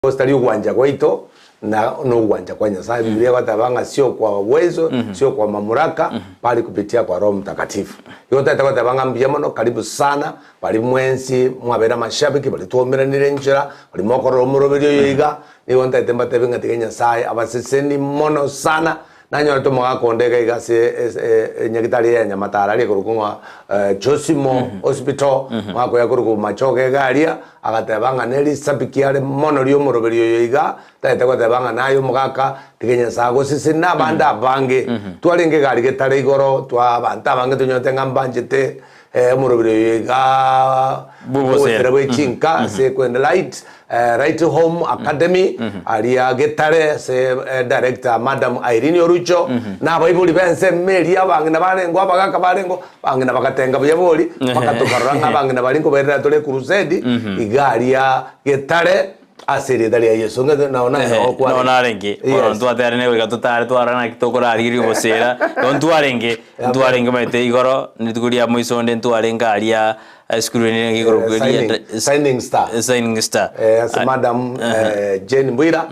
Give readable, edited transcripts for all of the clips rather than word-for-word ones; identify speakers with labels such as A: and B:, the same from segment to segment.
A: Because tari ogwancha gwaito na nogwancha kwa Nyasaye. Bibilia egoteba ng'a sio kwa uwezo, sio kwa mamlaka, bali kupitia kwa Roho Mtakatifu. Igo totagete goteba ng'a mbuya mono, karibu sana, baria mwensi mwabeire amashabiki, baria twaumeranire enchera, baria mokorora omoroberi oyo iga, nigo ntagete mbatebie ng'a tiga Nyasaye abaseseni mono sana. Nanyorete omogaka onde iga iga ase enyagitari ya Nyamataro aria ekorokwa ng'a Josimo Hospital, omogaka oyo akorokwa Machoge iga aria, agateba ng'a nerisabiki are mono ri'omoroberi oyo iga, tagete goteba ng'a naye omogaka, tiga Nyasae agosesenie na abande abange. Twarenge iga aria getare igoro, twa abanto abange tonyorete ng'a mbanchete omoroberi oyo iga bw'obosera bwe chinka ase kwenda Light, Right Home Academy aria Getare ase director Madam Irene Orucho na abaibori b'ensemo eria abang'ina barengeo abagaka barengeo abang'ina bagatenga buya bori mpaka tokarora ng'a abang'ina baria nkobairera tore ecrusade iga aria Getare ase erieta ria Yeso ng'e nao naye
B: Ehe,
A: nao kwarenge.
B: nao narenge
A: Yes.
B: bono ntwateanire goika totare twarora naki tokorarigeria obosera igo ntwarenge ntwarenge omanyete igoro rituko ria moiso onde ntwarenge aria esukuru ende nigo ekorokwa
A: Eh,
B: eria
A: signing- signing star.
B: Eh, signing star
A: Eh, ase madam eh, Jane Mbwira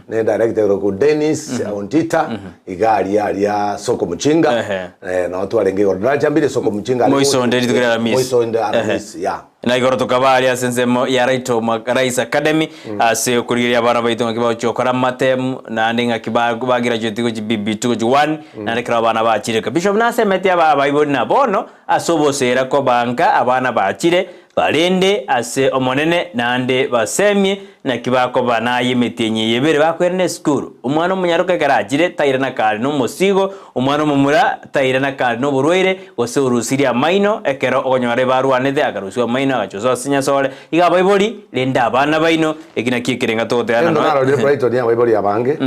A: ne director korokwa Dennis Ontita iga aria aria soko muchinga
B: Ehe.
A: eh, nao twarenge igoro daraja mbiri soko muchinga aria
B: Moiso onde rituko ria Aramisi.
A: Moiso onde
B: Ehe.
A: Aramisi yeah.
B: Na igoro tokaba aria ase ensemo ya Raito Rice Academy ase okorigereria abana baito ng'aki bagochia gokora amatemu naende ng'aki ba bagraduate gochia BB2 gochia 1 naende ekero abana bachire. Bishop nasemeti aba abaibori na bono ase oboseera kobanka abana bachire barende ase Omonene naende basemie naki bakoba naye emetienyi eye ebere bakoirana esukuru. Omwana omonyaroka ekero achire tairana kare nomosigo, omwana omomura tairana kare noborwaire, gose orusirie amaino, ekero okonyora ebarwanete akarusiwa amaino agachosa ase nyasore. Iga abaibori, renda abana baino, eki nakio ekerenga togoteana
A: Egento
B: nonya.
A: narorire Brighton abaibori abange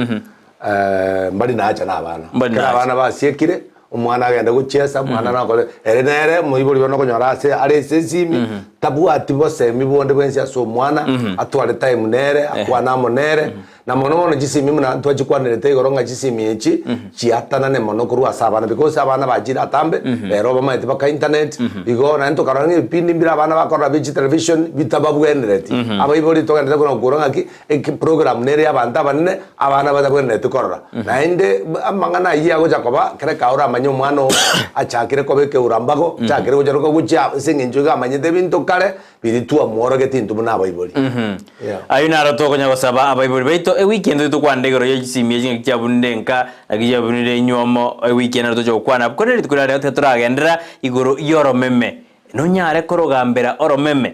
A: mbari nacha na abana.
B: Mbari
A: Ekero
B: nacha.
A: abana basiekire, omwana agende gochiesa, omwana nakore, ere nere omoibori bono okonyora ase are ase esimi, tabwati bosemi bonde bwensi ase omwana, atware time nere, akwane amo nere, Na mono mono chisimi buna twachikwanerete igoro ng'a chisimi echi chiatanane mono korwa ase abana because abana bachire atambe rero bamaete baka internet igo naende tokarora ng'a ebipindi mbire abana bakorora bie chitelevision bitababwenereti. Abaibori togenderete kona gokura ng'aki eki program nere ya abanto abanene abana batabwenereti korora. Naende amang'ana ayio agocha koba kera ekero oramanye omwana oo achakire koba ekeurambago achakire gocharoka gochia ase eng'encho iga amanyete ebinto kare Riria twamworogeti intwe buna abaibori. Yeah.
B: Ayio naro tokonya gosaba abaibori baito ewiki ende tokwanire igoro ye chisimi echi ng'aki chiabunire enka, naki chiabunire enywomo, ewiki ende naro tocha gokwana abwo. Korende rituko riria rero tiga toragenderera igoro y'oromeme. Nonyare korogambera oromeme?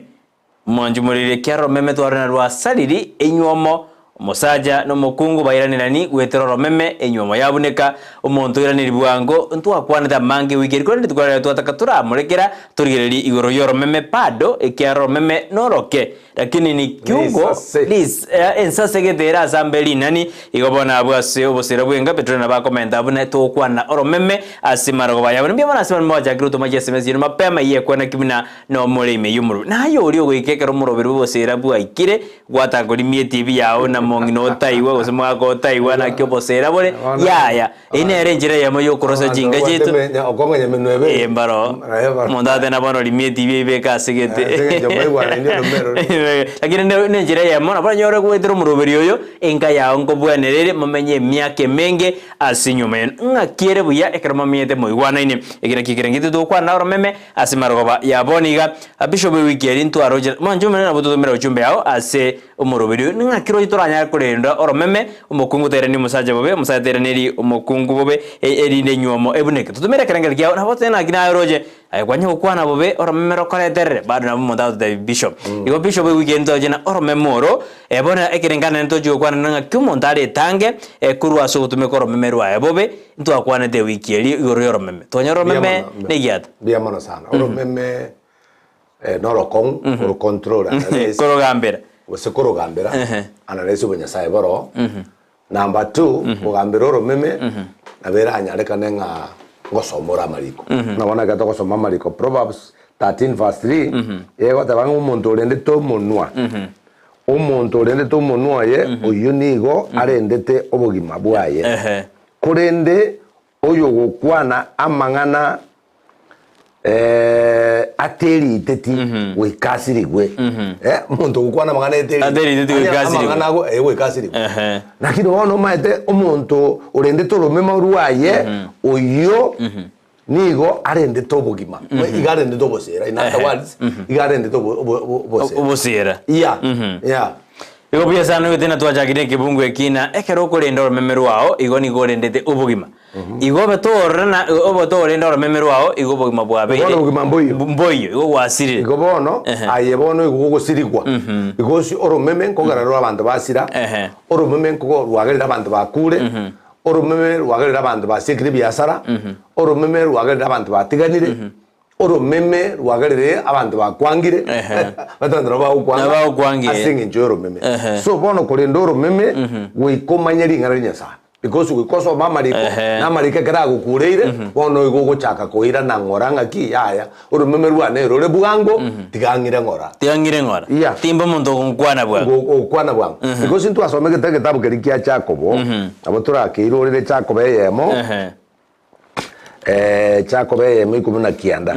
B: Mwanchi moriri ekiagera oromeme twarorire rwasariri enywomo, Omosacha na omokungu bairanerani goetera oromeme, enywomo yabuneka, omonto oiraneri bwango, ntwakwanete amange ewiki eri, korende rituko riaye twataka toramorekera, torigererie igoro y'oromeme bado, ekiagera oromeme noroke, lakini ni kiungo
A: Risase.
B: ris ensase gete ere ase ambe rinani, igo bono abwo ase obosera bw'enka Petero nabo akomenta buna togokwana oromeme ase marogoba ayabo. Mbuya mono ase barabwo bachakire gotoma chiesms chiaino mapema, eyio ekwana ki buna nomore ime y'omorwoti. Naye oria ogoika ekero omoroberi bw'obosera bwaikire, Gwatakorimia etibi yao na mong'ina otaigwa gose mogaka otaigwa naki obosera bore, yaya. Eyio nere enchera eyemo y'okorosa chinka chiaito.
A: Okong'enya emenwa ebere.
B: Ee mbaro. Omonto agateba na bono rimia etibi eyio beka ase gete.
A: Ase eng'encho mbaigwanaini orome rore.
B: Lakini ne ne enchera eyemo nabo oranyore goetera omoroberi oyo, enka yao nkobwenerere ere momenye emiaka emenge ase enyomba yaino. Ng'aki ere buya ekero momenyete moigwanaine. Eki nakio ekerengo gete togokwana oromeme Ase marogoba ya bono iga, Bishop ewiki eri ntwaroche mwanche omonene nabo totomere ochumbe yao ase omoroberi oyo. Ning'aki roche toranyare korenda oromeme, omokungu tairani omosacha bobe, omosacha tairaneri omokungu bobe, erinde enywomo ebuneke. Totomere ekerengerio kiao nabo totebe naki naye oroche, aye kwanya gokwana bobe oromeme rokoreterere, bado nabo omonto agototebia Bishop. Igo Bishop ewiki eri ntwaroche na oromeme oro, bono ekerenganene ntochi gokwana ng'aki omonto aretange korwa ase ogotumeka oromeme rwaye bobe, Ntwakwanete ewiki eria igoro y'oromeme. Twanyora oromeme negiata.
A: Mbuya mono sana. Oromeme norokong'u orocontrol unless
B: Korogambera.
A: gose korogambera unless obonyasae boroo. Number two, kogambera oromeme nabo eranyarekane ng'a ngosoma ore amariko. Buna bono ekero togosoma amariko Proverbs 13 verse 3, egoteba ng'a omonto orendete omonwa, omonto orendete omonwa oye, oyio nigo arendete obogima bwaye. Korende oyogokwana amang'ana Ateriteti goika asirigwe. Omonto ogokwana amang'ana
B: Ateriteti goika asirigwe.
A: Amang'ana ago eh, goika asirigwe. Lakini bono omanyete omonto orendete oromeme rwaye oyio nigo arendete obogima. Iga arendete obosera in other words, iga arendete obo- obo- obo- obosera.
B: Obosera.
A: Yeah, yeah.
B: Igo buya sana oigwete na twachakire ekebungu eki na ekero okorenda oromeme rwao igo nigo orendete obogima. Igo obe torora na obe torenda oromeme rwao igo obogima bwabeire
A: Bono obogima mboiyo.
B: mboiyo igo gwasirire.
A: Igo bono
B: Ehe.
A: aye bono igo ogosirigwa igo osi oromeme nkogera rore abanto basira
B: Ehe.
A: oromeme nkogo rwagerire abanto bakure oromeme rwagerire abanto basiekire ebiasara oromeme rwagerire abanto batiganire Oromeme rwagerire abanto bakwangire,
B: Ehe.
A: abanto nabo bagokwanga
B: Nabo bagokwangire.
A: ase eng'encho y'oromeme.
B: Ehe.
A: So bono korende oromeme goika omanye ring'ana ria Nyasae because goika osome amariko
B: Ehe.
A: na amariko ekero agokureire bono igo ogochaka koirana ng'ora ng'aki yaya oromeme rwane rore bwango tiga ng'ire ng'ora.
B: Tiga ng'ire ng'ora.
A: Yeah.
B: Timba omonto ogonkwana bwango.
A: Gokwana bwango because ntwasomegete egetabu keria kia Jakobo nabo torakeirorere Jakobo eyemo.
B: Ehe.
A: Eh, Jakobo eyemo ikomi na kianda.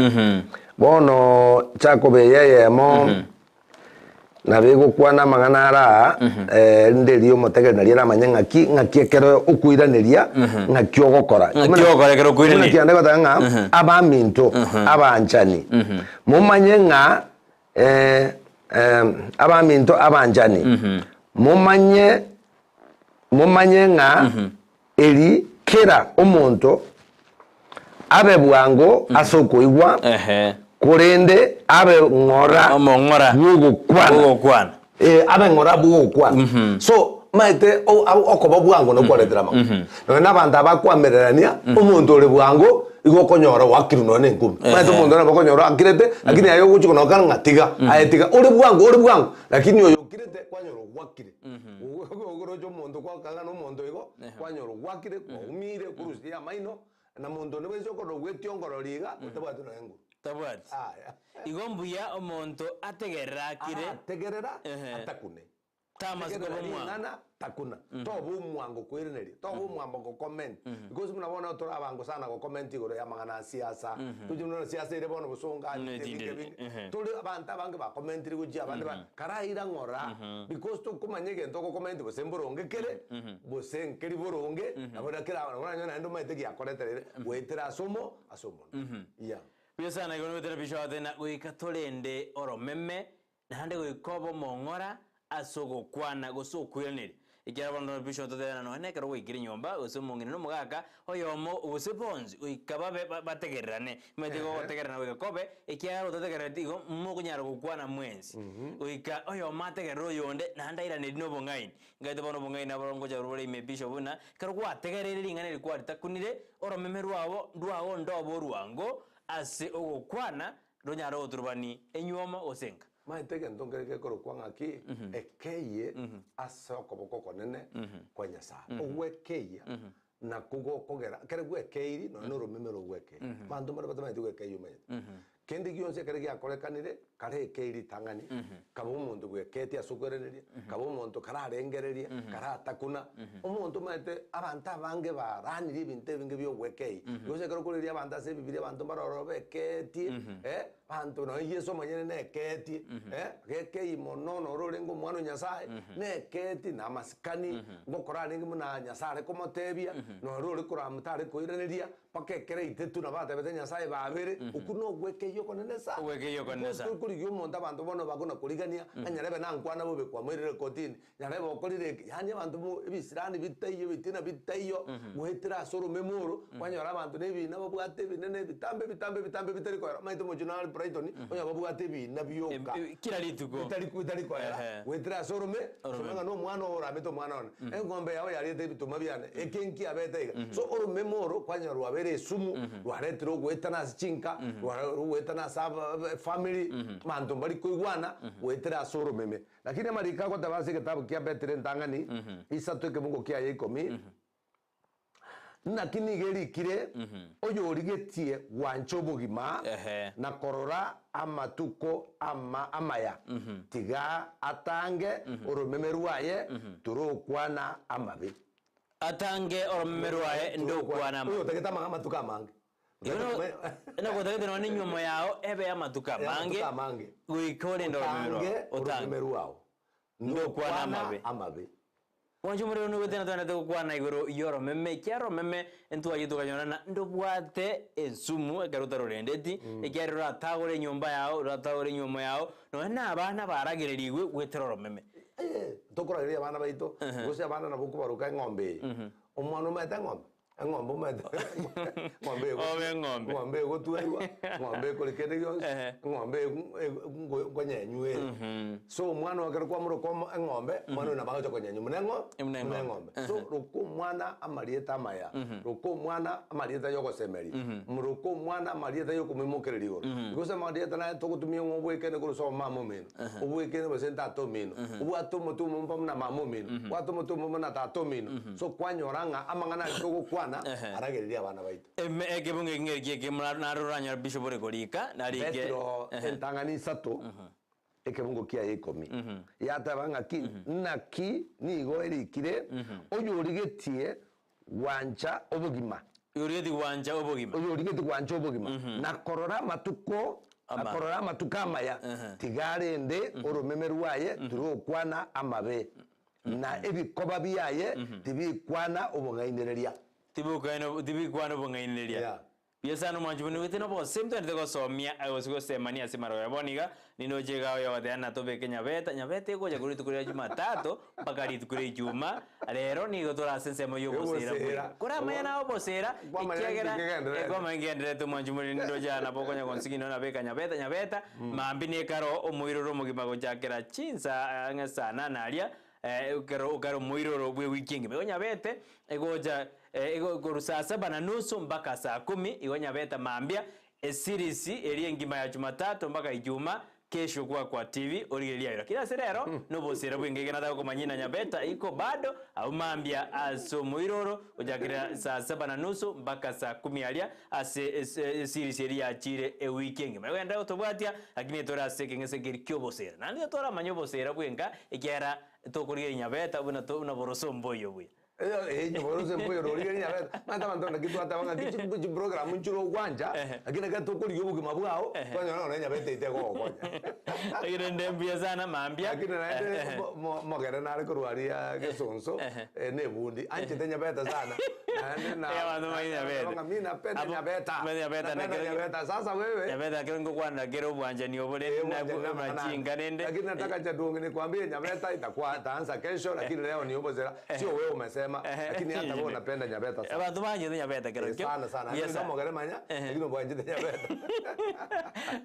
A: Bono Jakobo eye eyemo nabo egokwana amang'ana ara aa, eh, rinde erio omotegereri nario aramanye ng'aki ng'aki ekero okoiraneria ng'aki ogokora.
B: Ng'aki ogokora ekero okoiraneria.
A: Ikomi na kianda egoteba ng'a abaminto, abanchani, momanye ng'a eh, eh, abaminto abanchani, momanye momanye ng'a Eri kera omonto abe bwango ase okoigwa,
B: Ehe.
A: korende abe ng'ora
B: Omong'ora
A: bw'ogokwana.
B: bw'ogokwana.
A: Eh, abe ng'ora bw'ogokwana. So, maete o- a- okoba bwango nokwaretera amang'ana. Nonya na abanto aba akwamererania, omonto ore bwango, igo okonyora oakirwe nonya na enkubi. Maete omonto nabo okonyora oakirete, lakini aye ogochia konokana ng'a tiga, aye tiga, ore bwango ore bwango, lakini oyo okirete kwanyora ogwakire. Okorocha omonto kwakang'a na omonto igo, kwanyora ogwakire, kwaumire, korusirie amaino, na monto onde bwensi okorora ogwetiongororia iga, otabwati nonya enguru.
B: Tabwati.
A: Aya.
B: Igo mbuya omonto ategerere akire.
A: Arategerera,
B: Ehe.
A: atakune.
B: Tamasi
A: Tegerera
B: koba omwango.
A: ring'ana, takuna. Toba omwango koiraneria, toba omwambo gocomment. Because buna bono tore abango sana gocomment igoro ya amang'ana a siasa, toche buna siasa ere bono bosongo
B: Buna
A: ebinto
B: etindire,
A: ebinge.
B: ehe.
A: Tore abanto abange bacomentire gochia abande ba karaira ng'ora, because tokomanya egento ogocomment gose mboronge kere, gose nkeri boronge, nabo na kera nabo oranyore naende omanyete giakoretereire goetera ase omo ase omonto. Yeah.
B: Buya sana igo nigo terapisha gote goika torende oromeme Naende goika obe omong'ora ase ogokwana gose okoiraneria, ekiagera bono tobisa totebana nonya nekero gwaikire nyomba, gose omong'ina na omogaka oyomo, gose bonsi, goika babe bategererane. Omanyete igo ogotegererana goika kobe, ekiagera otategerereti igo mokonyara gokwana mwensi. Goika oyomo ategerere oyonde, naende airanerie na obong'aini. Ngaete bono obong'aini naboro ngocha bore ime bishop buna, ekero gwategereire ring'ana eri kwaritakunire, oromeme rwabo ndwago ndobe orwango ase ogokwana, Ronyare goturubani enyuomo gose enka.
A: Maete egento nkere gekorokwa ng'aki? Ekeyie ase okoboko okonene kwa Nyasae. Ogwekeyia nakwo gokogera, ekero gwekeiri nonya na oromeme rogwekeyia. Abanto mbare batamanyeti gwekeyia omanyete. Kende gionsi ekero giakorekanire, kare ekei ritang'ani, kaba omonto bweketie ase okoiraneria, kaba omonto kararengereria, karatakuna. Omonto omanyete abanto abange baranirie ebinto ebinge bia ogwekeyia. Gose ekero okoreria abanto ase ebibiria abanto mbare ororo bekeetie, eh, abanto nonye Yeso omonyene nekeetie, eh, gekeyie mono noro orenge omwana o Nyasaye, nekeetie na amasikani, ngokora arenge buna Nyasaye are komotebia, noro ore korama tare koiraneria, Mpaka ekero aitetu nabo atebete Nyasae babere, okwo nogwekeyia okonene sana.
B: Ogwekeyia okonene sana.
A: Because torigia omonto abanto bono bakona korigania, ng'a nyarebe nankwana bobe kwamoirire kotini, nyarebe okorire eke, yaani abanto mo ebisirani bitaiyo ebitina bitaiyo, goetera ase oromeme oro, kwanyora abanto na ebina babwate ebinene ebitambe ebitambe ebitambe bitari koera, omanyete omochie nare Brighton, onye babwate ebina bioka.
B: Kera rituko.
A: Bitari bitari koera,
B: Ehe.
A: goetera ase orome,
B: Oromeme.
A: oromeme ng'a na omwana oo oramete omwana one, eng'ombe yao yariete ebituma biane, eke nkiabete iga. So oromeme oro kwanyora rwabeire esumu, rwaretire ogoetana ase chinka, rwa ogoetana ase aba efamiri, abanto mbari koigwana, goetera ase oromeme. Lakini amariko agoteba ase egetabu kia Petero entang'ani, isato ekemungo kiaye ikomi, Naki nigo erikire, Oyorigetie gwancha obogima
B: Ehe.
A: na korora amatuko ama amaya, tiga atange oromeme rwaye torokwana amabe.
B: Atange oromeme rwaye ndokwana amabe.
A: Oyotagete amang'ana amatuko amange.
B: Igo nagotagete nonya enyuomo yao ebe y'amatuko amange,
A: Y'amatuko amange.
B: goika orende oromeme rwao.
A: Otange
B: Otange.
A: oromeme rwao.
B: Ndokwana amabe.
A: amabe.
B: Mwanche omorero nigo tena twenete gokwana igoro y'oromeme, ekiagera oromeme ntwaye tokanyora ng'a ndobwate ensumu ekero otarorendeti, ekiagera oratagore enyomba yao, oratagore enyuomo yao, nonya na abana baragererigwe goetera oromeme.
A: Eh, tokoragereria abana baito, gose abana nabo okobaroka eng'ombe eye. Omwana omanyete eng'ombe? Eng'ombe omanyete eng'ombe ego-
B: Obe eng'ombe.
A: eng'ombe egotwerwa, eng'ombe ekore kende gionsi,
B: Ehe.
A: eng'ombe egu- egu- ngo- nkonyenywa ere. So omwana ekero kwamoroka omo eng'ombe, omwana oyo nabo agocha konyenywa buna eng'o
B: Buna
A: buna
B: eng'ombe.
A: eng'ombe. So roka omwana amarieta amaya, roka omwana amarieta ya ogosemeria, roka omwana amarieta ya okomoimokereria igoro. Gose amarieta naye togotumia ng'a obwekene korwa ase omama omino. Obwekene gose ntata omino, obwate omote omomba buna mama omino, obwate omote omomba buna tata omino. So kwanyora ng'a amang'ana aria togokwana aragererie abana baito.
B: Eme ekebungo eki ng'eri kieke naro oranyore bishop ore korika narike.
A: Petero entang'ani isato ekebungo kiaye ikomi yateba ng'aki, Naki nigo erikire, Oyorigetie gwancha obogima.
B: Oyorigetie gwancha obogima.
A: Oyorigetie gwancha obogima, na korora amatuko, na korora amatuko amaya, tiga arende oromeme rwaye tirokwana amabe, na ebikoba biaye tibikwana obong'ainereria.
B: Tibikwana obong'ainereria.
A: Yeah.
B: Buya sana omwanchi buna oigwete nobosemi togendete gosomia gose gosemania ase amarogo aya. Bono iga nindoche iga oyogoteba ng'a tobeke nyabeta, nyabeta egocha korwa rituko ria jumatatu mpaka rituko ria ijumaa, rero nigo tore ase ensemo ya obosera
A: Obosera.
B: bweka. Koramanye naye obosera
A: Kwamanya
B: ekiagera
A: nki kegendererete.
B: kwamanya nkegendererete omwanchi buna nindoche aa nabo okonya gonsigia nonya nabeka nyabeta nyabeta, mambia nekaro omoiroro omogima gochakera chinsa ang'e saa nane aria. Ekero okare omoiroro bw'ewiki engima, igo nyabete egocha korwa saa saba na nusu mpaka saa kumi, igo nyabete mambia eseries eria engima ya Jumatatu mpaka Ijumaa, kesho kwa kwa TV origereria aye. Lakini ase rero nobosera bw'enka ekero nataka komanya ng'a nyabeta iko bado abwo mambia ase omoiroro gochakera saa saba na nusu mpaka saa kumi aria ase eseries eria yachire ewiki engima. Igo genderera gotobwatia lakini tore ase ekeng'ese keria ki'obosera. Naende nigo toramanye obosera bw'enka ekiagera tokorigereria nyabeta buna to buna boroso mboiyo buya.
A: Eh, boroso mboiyo rorigereria nyabeta. Omanyete abanto naki twateba ng'aki chi chiprogram nchire ogwancha, lakini ekero tokorigia obogima bwao, twanyora nonya nyabeta eye tegogokonya.
B: Lakini rende mbuya sana mambia.
A: Lakini naende omogere nare korwa aria gesonso, na ebundi, anchete nyabeta sana. Naende na
B: Eh, abanto bamanye nyabeta.
A: ng'a mi napenda
B: Abo-
A: nyabeta.
B: bamanye nyabeta,
A: Napenda
B: nakero-
A: nyabeta. Sasa wewe
B: Nyabeta kero ngokwana kere obwanchani obo rende
A: Eh, obwanchani
B: nabwo
A: namang'ana ande.
B: amachinga rende.
A: Lakini nataka chadungi nikwambie nyabeta itakuwa itaanza kesho lakini leo ni obosera. Sio wewe umesema lakini hata wewe unapenda nyabeta sana.
B: Abanto banchete nyabeta kero
A: Eh,
B: kio.
A: sana sana.
B: Buya
A: Lakini
B: sana.
A: nomogere manya lakini obwanchete nyabeta.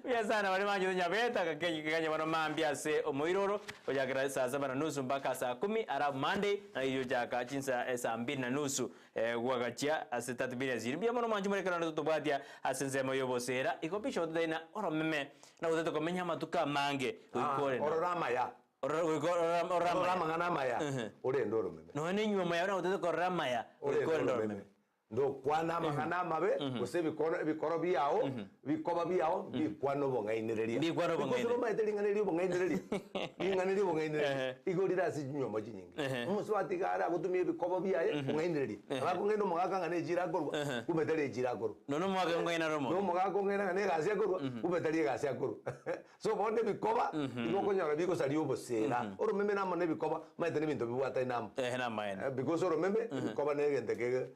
B: Buya sana baria banchete nyabeta gakenya bono mambia ase omoiroro gochakera saa saba na nusu mpaka saa kumi alafu Monday nario gochaka chinsa saa mbili na nusu. Gwagachia ase tatbiri esiri. Mbuya mono mwanche more ekero naende totobwatia ase ensemo y'oboseera. Igo bishop totari na oromeme na gotete komenya amatuko amange goika ore na
A: Orore amaya.
B: Orore goika orore orore
A: Orore
B: amaya.
A: amang'ana amaya, orende oromeme.
B: Nonya na enyuomo yao nagotete korora amaya goika
A: Orende
B: orende
A: oromeme.
B: oromeme.
A: Ndokwana amang'ana amabe, gose ebikoro ebikoro biao, bikoba biao, mbikwane obong'ainereria.
B: Mbikwane
A: Because
B: obong'ainereria.
A: nomaete ring'ana eria obong'ainereria, ring'ana eria obong'ainereria,
B: Ehe.
A: igo rire ase chinyomba chinyinge.
B: Ehe.
A: Omosubati iga are agotumia ebikoba biaye kong'ainereria. Nabo akong'aina omogaka ng'a nechira akorwa, kumbe tari echira akorwa.
B: Nonya omogaka ong'aina are
A: Na
B: omobe.
A: omogaka ong'aina ng'a negasi akorwa, kumbe tari egasi akorwa. So bono ebikoba, igo okonyora bigosaria obosera. Oromeme namo na ebikoba, omanyete na ebinto bibwataine amo.
B: Ehe namaene.
A: Eh, because oromeme, ebikoba na egento kege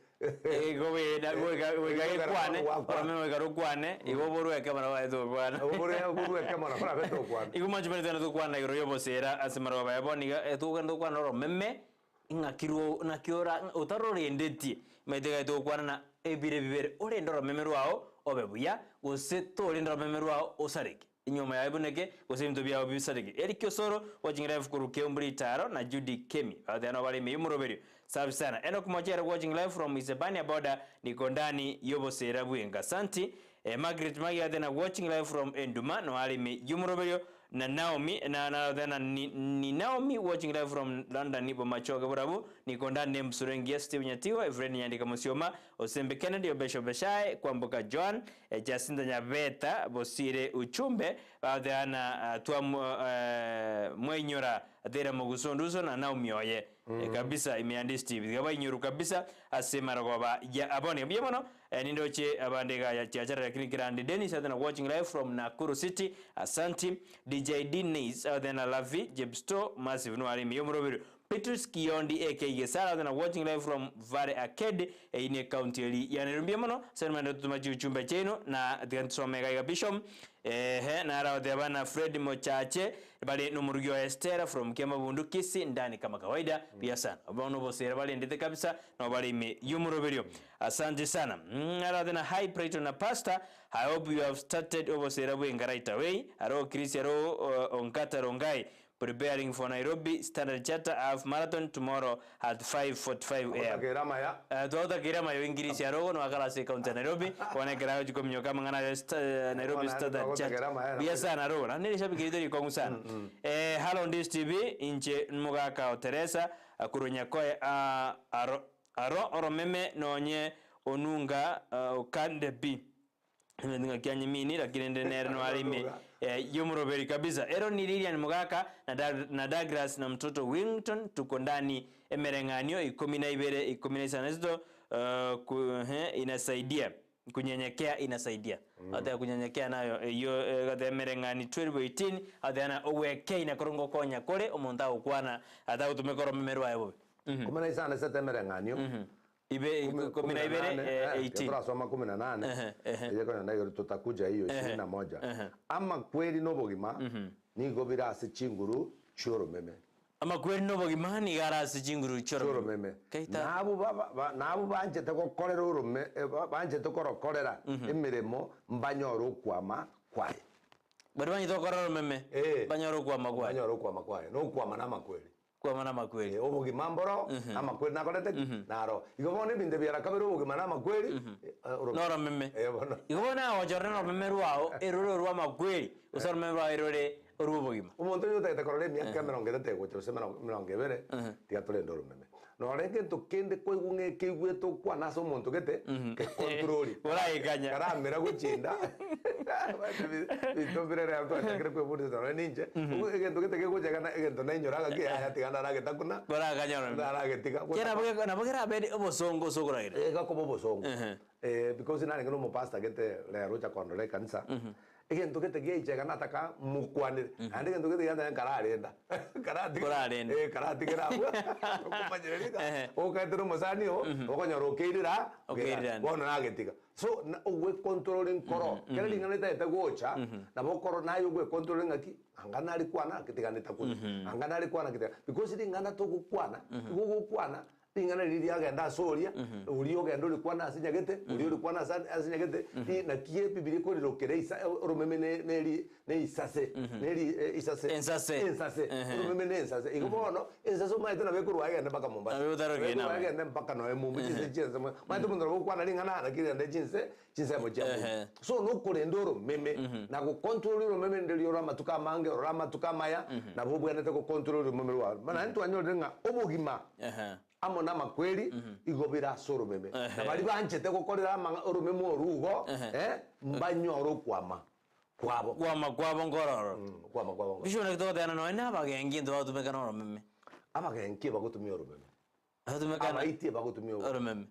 B: Igo goika goika gekwane, oromeme goika rokwane, igo oborwe ekemo nabo baete gokwana.
A: Oborwe oborwe ekemo nabo barabete gokwana.
B: Igo mwanche buna togenda tokwana igoro y'obosera ase amaroba aya bono iga, togenda tokwana oromeme, ng'aki ro naki ora otarorendetie, omanyete iga togokwana na ebire bibere, orende oromeme rwao obe buya, gose torenda oromeme rwao osareke. Enyuomo yaye ebuneke, gose ebinto biao bisareke. Eric Osoro, watching live korwa Keumbu Ritaro na Judy Kemi. Bagotebi nabo bare ime y'omoroberio. Safi sana. Enock Mochere watching live from Isebania border niko ndani y'obosera bw'enka. Santi. Eh, Margaret Magi agotebi watching live from Enduma no are ime y'omoroberio na Naomi na na agotebi na ni, ni Naomi watching live from London Bomachoge Borabu niko ndani n'embusuro engiya Steve Nyatigo Efrain Nyandika Musioma Osembe Kennedy Obesha Obeshae Kwamboka Joan Jacinta Nyabeta Bosire Uchumbe bagoteana twa mwainyora Atera Mogusu Onduso na Naomi oye kabisa ime ya Ndisi TV. Tiga bainyoru kabisa ase marogoba ya abone. Mbuya mono nindoche abande iga ya chiachara lakini kirandi Dennis other watching live from Nakuru City. Asanti DJ Dennis other na Lavi Jebsto Massive no ari ime yomoroberi. Petrus Kiondi aka Gesara other watching live from Valley Arcade eyio ne county eri ya Nairobi. Mbuya mono ase nimanyete gototoma chiuchumbe chiaino na tiga tusome iga iga Bishop. Ehe naro agoteba na Fred Mochache Bare nomorugi oye Stella from Kiamabundu Kisii ndani kama kawaida buya sana bono obosera barendete kabisa nabo bare ime yomoroberio asante sana mm, na hi Prayton na pastor I hope you have started obosera bwenga right away aro Chris aro uh, Onkata Rongai preparing for Nairobi Standard Charter half marathon tomorrow at 5:45 am
A: Otakera amaya.
B: Eh, twagotakire amayo ingirisi arogo noakara ase ekaunti ya Nairobi bono ekero agochi kominyoka amang'ana aye sta- Nairobi
A: Bono
B: Standard
A: twagotakera
B: Charter
A: amaya
B: buya sana arogo naende rishabiki rito rikong'u sana eh, hello Ndisi TV inche mogaka o Teresa korwa Nyakoe ah, aro aro oromeme nonye onunga ah, okande pi Nimanyete ng'aki anyimini, lakini rende nere noare ime eh, y'omoroberi kabisa. Ero ni Lilian Mogaka na, Dag, na Douglas na mtoto Wington tuko ndani emereng'anio 12 15 uh, ku, eh, inasaidia kunyenyekea inasaidia mm. Ate kunyenyekea nayo eyo eh, gate emereng'ani 12 18 ate na ogwekei na korongo konya kore omonto agokwana atagotumeka oromeme rwaye bobe mm
A: 15 ase emereng'anio mm
B: -hmm. Ibe 12 eh, 18.
A: Turasoma 18
B: Ehe, ehe.
A: eye konya na igoro tutakuja hiyo 21
B: ehe.
A: Amakweri na obogima nigo bire ase chinguru chi'oromeme.
B: Amakweri na obogima nigo are ase chinguru chi'oromeme.
A: Chi'oromeme.
B: Keita.
A: Nabwo ba- ba- nabwo banchete gokorera orome eh, ba- banchete korokorera emeremo mbanyore okwama kwaye.
B: Baria banyete gokorera oromeme
A: Eh.
B: banyore okwama kwaye.
A: Banyore okwama kwaye. Na okwama na amakweri.
B: Kwama na amakweri.
A: Eh, obogima mboro, amakweri nakorete ki? Naro. Igo bono ebinto ebi arakabere obogima na amakweri, eh, oromeme.
B: Noromeme.
A: Eh, bono.
B: Igo bono agochorera noromeme rwao, erore orwa amakweri, gose oromeme rwao erore orwa obogima.
A: Omonto onye otagete korora emiaka emerongo etato egocha gose emerongo emerongo ebere, tiga torende oromeme. Nore egento kende kwaigwa ng'a ekeigwete okwane ase omonto gete, gekontroli.
B: Oraikanya.
A: Karamera gochinda, binto mbire rero twachakire kwebundisa nonye ninche, egento gete kegocha iga na egento nainyora ng'aki yaya tiga naragetakuna,
B: Korakanya oromeme.
A: naragetiga.
B: Kera nabo geko- nabo kerabe obosongo ase okoragera.
A: Egakoba obosongo.
B: Ehe.
A: Eh, because narenge na omopastor gete rero ocha kondora ekanisa, Egento gete giaicha iga nataka mokwanere, naende egento gete giancha nkararenda. Karatiga
B: Korarenda.
A: eh, karatigera abwo okomanyereria ng'a
B: Ehe.
A: okaetera omosani oo, okonyora okeirera
B: Okeirera.
A: bono nagetiga. So na ogwecontrol nkoro, kera ring'ana ritagete gocha, nabo okoro naye ogwecontrol ng'aki, anga nare kwana tiga nitakune, anga nare kwana tiga because ring'ana togokwana, igo ogokwana Ring'ana riria riagenda ase oria, oria ogenda orikwana ase nyagete, oria orikwana ase ase nyagete, ri naki ebibiria ekorirokera isa oromeme ne neri ne isase, neri isase,
B: Ensase.
A: ensase,
B: Ehe.
A: oromeme ne ensase. Igo bono, ensase omanyete nabo ekorwa egende mpaka Mombasa.
B: Nabo otarogire
A: Nabo ekorwa
B: nabo.
A: egende mpaka noe Mumbu, chinse chiense mo, omanyete omonto nabo ogokwana ring'ana naki rigende chinse, chinsemo chia Mumbu.
B: Ehe.
A: So nokorenda oromeme, na gocontrol oromeme rinde riore amatuko amange, orore amatuko amaya, nabo obwenerete gocontrol oromeme rwao. Naende twanyorire ng'a obogima
B: Ehe.
A: amo namakweri igo bire ase oromeme.
B: Ehe.
A: Na baria banchete gokorera amang'a oromeme orugo,
B: Ehe.
A: eh, mbanyore okwama kwabo.
B: Kwama kwabo nkororo.
A: Okwama kwabo nkororo.
B: Bishop naki togotebana nonya na abagenki intwe bagotumeka na oromeme.
A: Abagenki ebagotumia oromeme.
B: Bagotumeka na
A: Abaiti ebagotumia oromeme.
B: oromeme.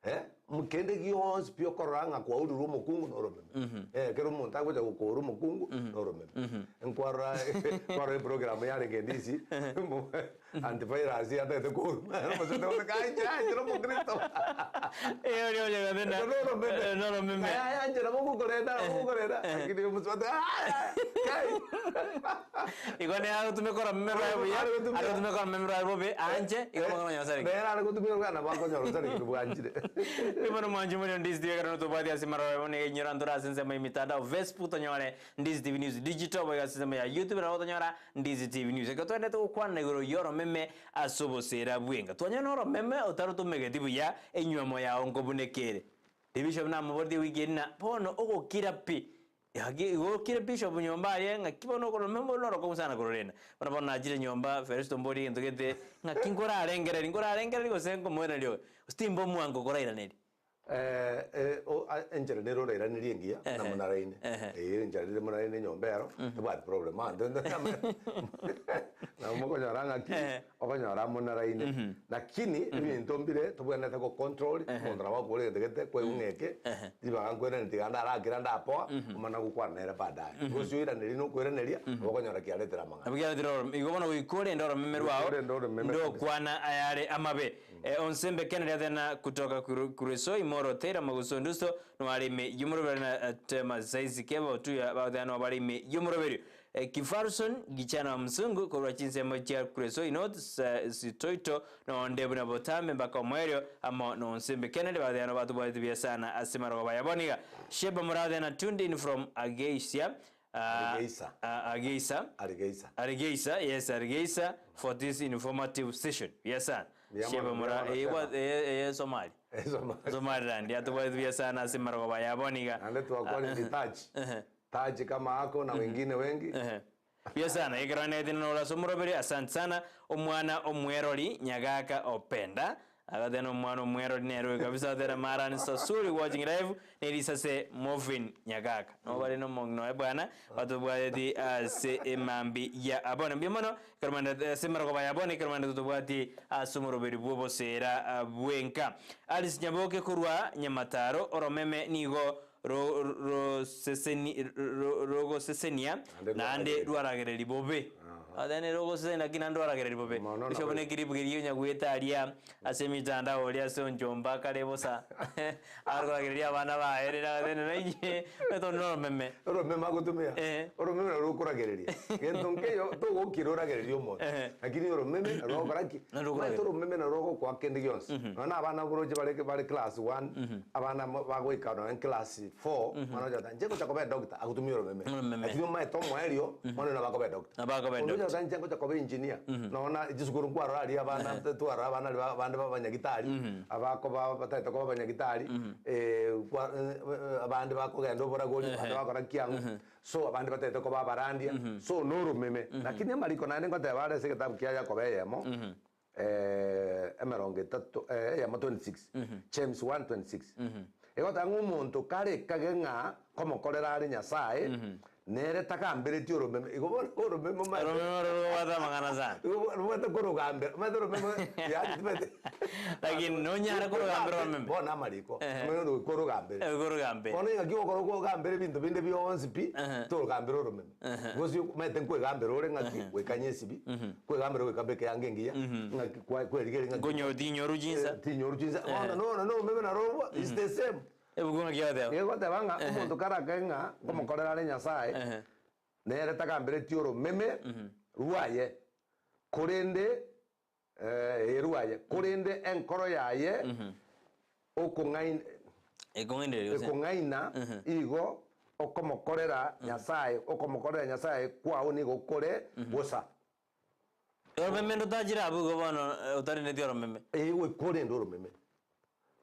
A: Eh, kende gionsi pi okorora ng'a kwaurire omokungu noromeme. Eh, ekero omonto agocha gokoura omokungu noromeme. Nkwarora nkwarora eprogram yarenge ndisi, antivirus yatagete kouruma, omosacha ogote kai inche inche nomokristo.
B: Eh, oria oria gose na-
A: Ero noromeme.
B: Eh, noromeme.
A: Aya aya inche nabo ngokorenda, nabo ngokorenda. Lakini omosubati ah, kai.
B: Igo nere agotumeka oromeme rwaye buya,
A: Are gotumia.
B: agotumeka oromeme rwaye bobe, anche, igo bono onye osareke.
A: Nere are gotumia orogana nabo akonyora osarekire bwanchire.
B: Bono mwanche more Ndizi TV ekero tobwate ase amaroro bono iga inyora ntore ase ensemo ya emitandao Facebook tonyore Ndizi TV News Digital boigo ase ensemo ya YouTube nabo tonyora Ndizi TV News. Ekero twaendete gokwana igoro y'oromeme ase obosera bwenga. Twanyora na oromeme otarotomegeti buya enywomo yao nkobunekere. Bishop namoboretie ewiki eria na bono ogokira pi. Gaki igo okire bishop nyomba aria ng'aki bono okorora mbe norokong'u sana kororenda. Bono bono nachire nyomba Feresto mborie egento gete ng'aki nkorarengereri nkorarengereri gose nkomoiraneria oyo, gose timba omwango korairaneria.
A: Eh, eh, o- a- enchera nere orairanerie engiya
B: Ehe.
A: buna monaraine
B: Ehe.
A: Eh, enchera rire monaraine enyomba ero tebwati problem ande nabo mokonyora ng'aki
B: Ehe.
A: okonyora monaraine lakini ebinto mbire tobwenerete go control omonto nabo akore egento gete kwaigwa ng'a eke
B: Ehe.
A: ribaga nkwenereti tiga ndarakira ndapoa omana gokwana nere baadaye gose oiraneria na okoiraneria nabo okonyora kiaretire amang'ana
B: Nabo kiaretire oromeme. Igo bono goika orende oromeme
A: Goika
B: rwao,
A: orende oromeme kabisa.
B: ndokwana ayare amabe. Eh, onsembe kene riathena kutoka kuru- kureso imoro tera maguso nduso noarime yumuroberi na eh, tema saizi keba otuya bathena nobarime yumuroberi eh, kifarson gichana wa msungu korwa chinsemo chia kureso inot sitoito nonde buna botambe mpaka omwerio amo nonsembe kene bathena batubwate buya sana ase marogoba yaboniga sheba murathena tuned in from ageisia ah,
A: Ageisa.
B: ah, ageisa
A: Arigeisa.
B: Arigeisa, yes, Arigeisa for this informative session. Yes, sir.
A: Mbuya
B: Sheba
A: mono,
B: mura,
A: mbuya
B: eh,
A: mono,
B: wa- eh, eh, Somali.
A: Eh, Somali.
B: Somaliland. Yatubwati buya sana ase marogoba yabo niga.
A: Naende twakwanire Taji.
B: Ehe.
A: Taji kama ako na wengine wengi.
B: Ehe. Buya sana. Ekero nete nola somorobere asante sana omwana omwerori nyagaka openda. Agatena omwana omwerori nere kabisa atera marani sasuri watching live nerisase Movin Nyagaka. No bare no mong'ina oye bwana batobwateti ase emambi ya abone. Mbuya mono ekero mande ase emarogoba ya abone ekero mande totobwati ase omoroberi bw'obosera ah, bwenka. Alice Nyaboke korwa Nyamataro oromeme nigo ro- roseseni ro- rogosesenia
A: Naende
B: naende
A: rwaragereria.
B: rwaragereria bobe. Athani rogosesenia lakini naende rwaragereria bobe.
A: Mono
B: Bishop
A: nabo.
B: ne clip keria onya goeta aria ase emitandao oria ase onchomba akare bosa akoragereria abana baye rere athani nainche etondo noromeme.
A: Oromeme agotumia.
B: Eh.
A: Oromeme naro rokoragereria. Gento nkeyo togokira oragereria omonto.
B: Eh.
A: Lakini oromeme naro rogokora ki?
B: Naro rokoragereria.
A: Omanyete oromeme naro rogokoa kende gionsi. Nonya na abana oroche bare bare class one, abana mo bagoika nonya class four, mwana ocha goteba inche ngocha koba edoctor, agotumia oromeme.
B: Oromeme.
A: Lakini omanyete omoerio, bono nabo akoba edoctor.
B: Nabo akoba
A: Onde
B: edoctor.
A: ocha goteba inche ngocha koba engineer, nonya na chisukuru nkwarora aria abana twarora abana aria abande ba abanyagitari, abakoba batagete koba abanyagitari, kwa abande bakogenda oboragori, abande bagokora kiang'u, so abande batagete koba abarandia, so na oromeme. Lakini amariko naende ngoteba are ase egetabu kia Yakobo eyemo, emerongo etato eyemo 26, James 1:26, egoteba ng'a omonto karekage ng'a nkomokorera are Nyasaye, nere tagambereti oromeme. Igo bono oromeme omanyete
B: Oromeme oro robwate amang'ana sana.
A: igo bono robwate korogambera, omanyete oromeme yaani timanyeti
B: Lakini nonyare korogambera oromeme.
A: Bono amariko,
B: Ehe.
A: omanyete goika orogambere.
B: Eh, korogambere.
A: Bono engaki ogokora okogambera ebinto binde bionsi pi,
B: Ehe.
A: torogambera oromeme. Gose omanyete nkwegambera ore ng'aki, goika nyesibi, kwegambera goika mbeke eanga engiya, ng'aki kwa kwerigeria ng'aki
B: Nkonyo tinyoru chinsa.
A: Eh, tinyoru chinsa. Bono nono noromeme narobwo, is the same.
B: Ebuku ng'aki egoteba.
A: Nigo egoteba ng'a omonto karakae ng'a nkomokorera are Nyasae,
B: Ehe.
A: nere tagamberetie oromeme rwaye, korende eh, rwaye, korende enkoro yaye okong'ain
B: Ekong'ainereria gose.
A: ekong'aina igo okomokorera Nyasae, okomokorera Nyasae kwao nigo kore bosa.
B: Oromeme ndotachire abwo igo bono eh, otareneti oromeme.
A: Ee, goika orende oromeme,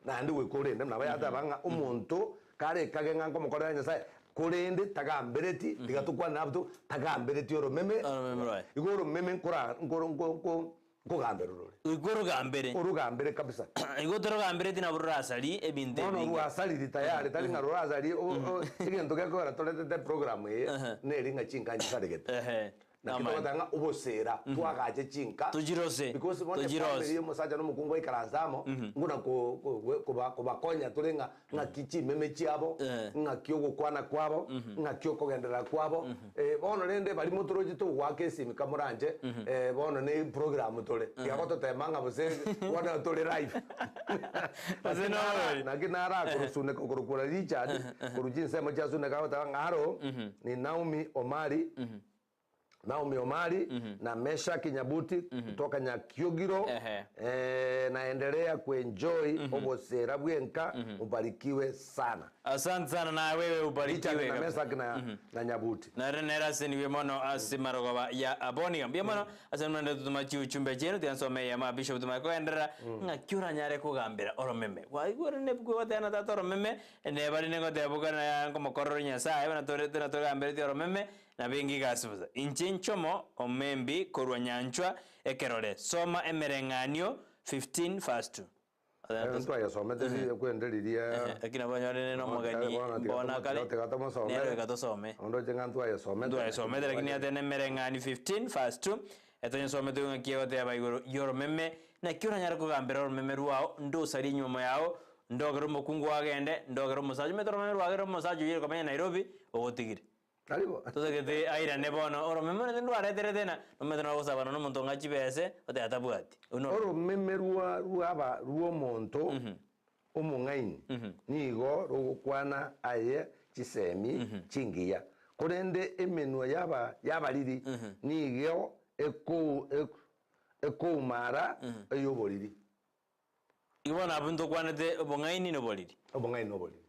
A: naende goika orende nabo yateba ng'a omonto karekage ng'a nkomokorera Nyasae, korende tagambereti, tiga tokwane nabwo to, tagambereti oromeme,
B: Oromeme rwaye.
A: igo oromeme nkora nkoro nko nko nkogambera orore.
B: Goika orogambere.
A: Orogambere kabisa.
B: Igo otarogambereti nabo rorasari ebinto
A: Bono
B: ebinge.
A: rwasariri tayari, tari ng'a rorasari o- o- egento gekogera toretete eprogram eye,
B: Ehe.
A: neri ng'a chinka nchisaregete.
B: Ehe.
A: Naki
B: Namani.
A: togoteba ng'a obosera twagache chinka
B: Tochirose,
A: because bono
B: tochirose.
A: efamily ya omosacha na omokungu baikaranse amo nguna ko- ko- gwe- koba- kobakonya tore ng'a ng'aki chimeme chiabo
B: Eh.
A: ng'aki ogokwana kwabo ng'aki okogenderera kwabo Eh, bono rende baria motoroche togoaka esimi kamoranche eh, bono ne program tore tiga gototema ng'a gose bono tore live
B: Gose
A: Naki nara-
B: nore.
A: naki narakorusuneka okorokwa Richard korwa chinsemo chia Suneka agoteba ng'a aro ni Naomi Omari Naomi Omari na Meshaki Nyabuti kutoka Nyakiogiro
B: Ehe.
A: eh, naendelea kuenjoy obosera bwenka mubarikiwe sana.
B: Asante sana na wewe
A: Richard
B: ubarikiwe
A: na
B: kabisa.
A: Meshaki na, na Nyabuti.
B: Nare nere aseniwe mono ase marogoba ya aboniga mbuya mono ase mnande tutuma chiuchumbe chienu tiansome ya ma bishop tumare kogenderera ng'aki oranyare kogambera oromeme waigure nebuku gotena tata oromeme nebari negotebukana ya nkomokorora Nyasaye buna tore tuna togambereti oromeme Nabo engigasi bosa, Inche nchomo omembi korwa nyanchwa ekerore. Soma Emereng'anio 15 verse 2.
A: Ntwayesomete kwende riria
B: Lakini nabo onyore na omogeni bono akare
A: Tiga tomosomere.
B: nere goika tosome.
A: Ondoche ng'a ntwayesomete.
B: Ntwayesomete lakini ate na Emereng'ani 15 verse 2 etonyesomete ng'aki egoteba igoro y'oromeme, naki oranyare kogambera oromeme rwao, ndosarie enyuomo yao, ndogere omokungu agende, ndogere omosacha, omanyete oromeme rwagere omosacha oyio ore komenya Nairobi, ogotigire.
A: Taribo.
B: Totagete airane bono, oromeme ore ndwareterete na, nomanyete nogosabana na omonto ng'a chibese, oteba tabwati. Oyio noro.
A: Oromeme rwa rwaba rw'omonto omong'aini nigo rogokwana aye chisemi chingiya, korende emenwa y'aba y'abariri nigo ekou ekoumara ey'oboriri.
B: Igo bono abwo ntokwanete obong'aini na oboriri.
A: Obong'aini na oboriri.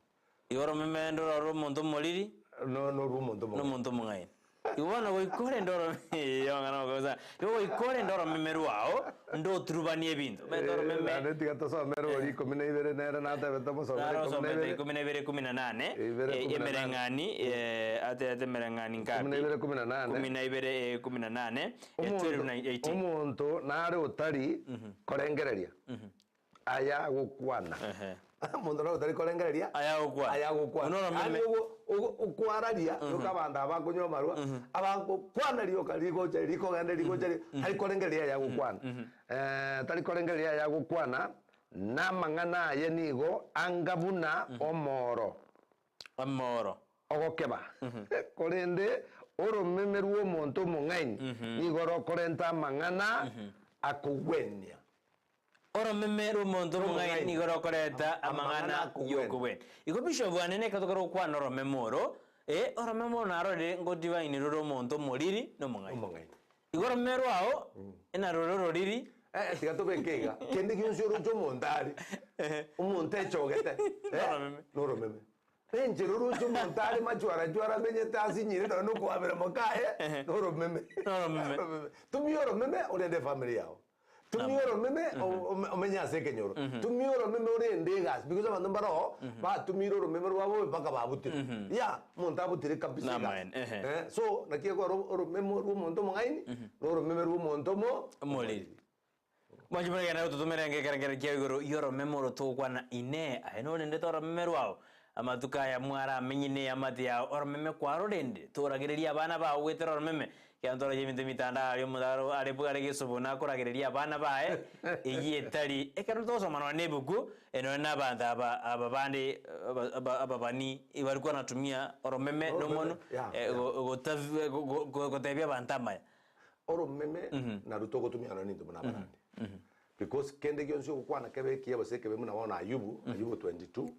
B: Igo oromeme ndorore omonto omoriri.
A: No norwa omonto
B: omong'aini. Na omonto omong'aini. Igo bono goika orende oromeme eeh amang'ana amakong'u sana. Igo goika orende oromeme rwao, ndoturubanie ebinto. Omanyete oromeme.
A: Naende tiga tosomere oria ikomi na ibere nere natebete omosomere
B: Naro
A: ikomi na
B: osomete
A: ibere.
B: ikomi na ibere ikomi na nane,
A: Ibere
B: eh,
A: ikomi na nane.
B: emereng'ani atebete emereng'ani
A: Ikomi na
B: ngapi?
A: ibere ikomi na nane.
B: Ikomi na ibere ikomi na nane, eh, 12 na 18.
A: Omonto nare otari korengereria aya agokwana.
B: Ehe.
A: Omonto nare otari korengereria
B: Aya agokwana.
A: aya agokwana.
B: Buna oromeme.
A: Yaani ogo- ogo- okwararia rioka abanto aba bakonywa amarwa, abagokwana rioka rigocha rikogenda rigocha ri- tari korengereria aya agokwana. Tari korengereria aya agokwana, na amang'ana aye nigo anga buna omoro.
B: Omoro.
A: Ogokeba. Korende oromeme rw'omonto omong'aini nigo rokorenta amang'ana akogwenia.
B: Oromeme rw'omonto omong'aini nigo rokoreta amang'ana
A: akogwenia.
B: y'okogwenia. Igo bishop ane neke tokore gokwana oromeme oro, eh, oromeme oro narorire ngodivaini rore omonto omoriri na omong'aini.
A: Omong'aini.
B: Igo oromeme rwao naroro ororiri.
A: Eh, tiga tobeke iga, kende gionsi oroche omonto are, omonto echogete, eh,
B: Noromeme.
A: noromeme. Enchera oroche omonto are machwarachwara amenyete asinyire nonya na okoabera mokaye, noromeme.
B: Noromeme.
A: Noromeme. Tumia oromeme orende efamiri yago. Tumia oromeme omenye ase ekenyoro. Tumia oromeme orende egasi because abanto mbare oo batumire oromeme rwabo mpaka babutire. Yeah, omonto abutire kabisa egasi.
B: Namaene, ehe.
A: Eh, so naki ekogera oromeme rwa omonto omong'aini, na oromeme rwa omonto omo
B: Omoriri. Mwanche moregene gototomera ekerengererio kia igoro y'oromeme oro togokwana, Inee, aye norendete oromeme rwao? Amatuko aya mwaramenye neamate yao, oromeme kwarorendire, toragererie abana bao goetera oromeme. Ekiagera ntorache ebinto emitandao aria omonto aro are are gesobo nakoragereria abana baye, eyio etari ekero togosoma nonya na ebuku, nonya na abanto aba aba bande aba aba ababani barikwa natumia oromeme
A: Oromeme,
B: nomonu,
A: yeah, yeah.
B: go- go- go- gotebia abanto amaya.
A: Oromeme naru togotumia nonya nintwe buna abarandi. Because kende gionsi ogokwana kebe ekiya gose ekebe buna bono Ayubu, Ayubu 22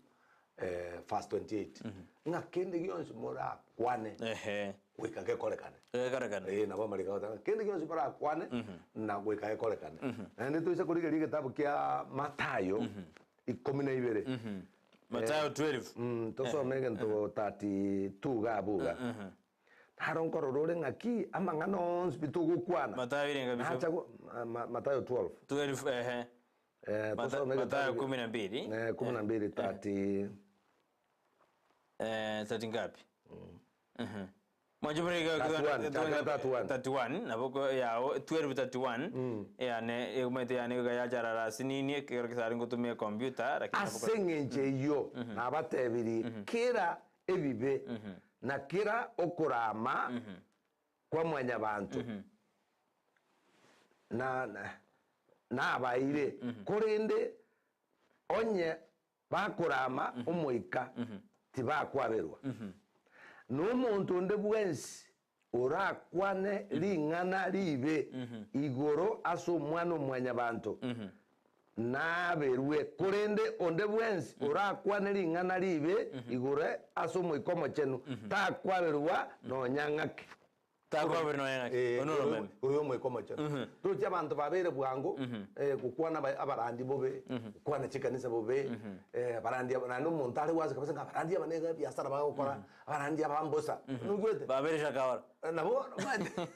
A: verse 28, ng'a kende gionsi morakwane
B: Ehe.
A: goika gekorekane.
B: Gekorekane.
A: Eh, nabo amariko agoteba ng'a kende gionsi morakwane na goika gekorekane. Naende toise korigereria egetabu kia Mathayo ikomi na ibere.
B: Mathayo 12.
A: Mm, tosome egento 32 iga abwo iga. Naro nkorora ore ng'aki amang'ana onsi pi togokwana.
B: Mathayo irenga bishop?
A: Nacha go- ma- ma- Mathayo 12.
B: 12 ehe.
A: Eh,
B: Matha-
A: tosome
B: Mathayo
A: egetabu-
B: kumi na mbili.
A: Eh, kumi na mbili, 30.
B: Eh, 30 ngapi? Mhm. Mwancho murega
A: 31, chakera 31.
B: 31 nabo ko yao 12 31 yane egomete yane iga yacharara asinini ekero kisare ngotumia computer lakini nabo
A: Ase eng'encho eyio nabatebirie, kera ebibe, na kera okorama kwa mwanyabanto na nabaeire, korende onye bakorama Omoika tibakwaberwa. Na omonto onde bwensi orakwane ring'ana riibe igoro ase Omwana-o-mwanyabanto, naberwe, korende onde bwensi orakwane ring'ana riibe igoro ase Omoika Omochenu, takwaberwa nonya ng'ake.
B: Takwaberwa nonya ng'ake.
A: Eh,
B: Oyio noromeme.
A: oyo Omoika Omochenu. Tochi abanto babeire bwango eh, gokwana aba- abarandi bobe, gokwana chikanisa bobe, eh, abarandi aba naende omonto are gwase kabisa ng'a abarandi aba nigo ebiasara bagokora, abarandi aba mbosa. Noigwete?
B: Babeire shakaora.
A: Nabo omanyete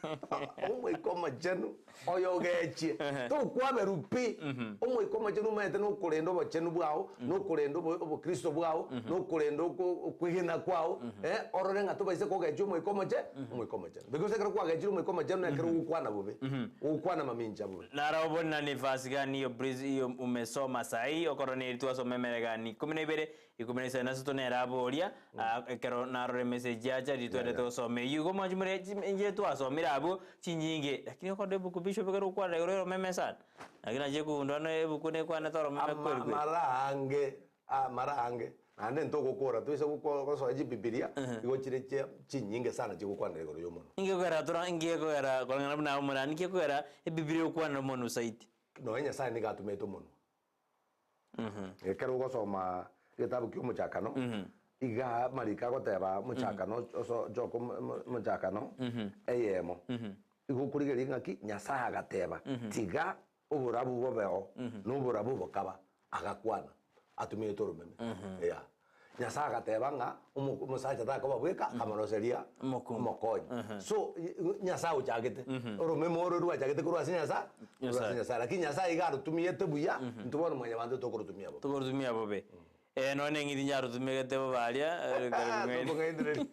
A: Omoika Omochenu oyogechie, tokwaberwa pi. Omoika Omochenu omanyete nokorenda obochenu bwao, nokorenda obo obokristo bwao, nokorenda oko okwegena kwao, eh, orore ng'a tobaise kogechia Omoika Omoche Omoika Omochenu. Because. Because ekero kwagechire Omoika Omochenu nekero ogokwana bobe, ogokwana mamincha bobe.
B: Naro na ni verse gani hiyo please hiyo umesoma sahi okorora neri twasoma emeregani ikomi na ibere ikomi na isano na isato nere aboria ah, ekero narora emessage yacha riria twendete gosoma eyio igo mwanchi more chi inche twasomire abwo chinyinge lakini okorora ebuku bishop ekero okwarora igoro yoromeme sana lakini nache kogundua ng'a ebuku nekwanete oromeme
A: Ama
B: kweri kweri.
A: mara ange Ah, mara ange, naende ntogokora, toise goko gosoa chibibilia, igo chire chia chinyinge sana chigokwanera igoro y'omonwa.
B: Inki gekogera tora inki gekogera koreng'ana buna aye omorani, inki gekogera ebibilia egokwanera omonwa zaidi?
A: Nonya Nyasaye nigo atomete omonwa. Ekero ogosoma egetabu kia omochakano, iga amariko agoteba omochakano oso ochoke omo omo omochakano eyemo, igo okorigereria ng'aki Nyasaye agateba, tiga Oborabu bobeo, na oborabu bokaba, agakwana atumiete oromeme. Yeah. Nyasae agateba ng'a omo- omosacha takoba bweka, akamoroseria
B: Omokungu.
A: omokonyi. So i- i- Nyasae ochagete, oromeme oro rwachagete korwa ase Nyasae, korwa ase
B: Nyasae.
A: Nyasae. Lakini Nyasae iga arotumiete buya, intwe bono mwanyabanto tokorotumia bobe.
B: Tokorotumia bobe. Ee, nonya neng'iti nyarotumegete bobe aria,
A: Tokong'ainereria.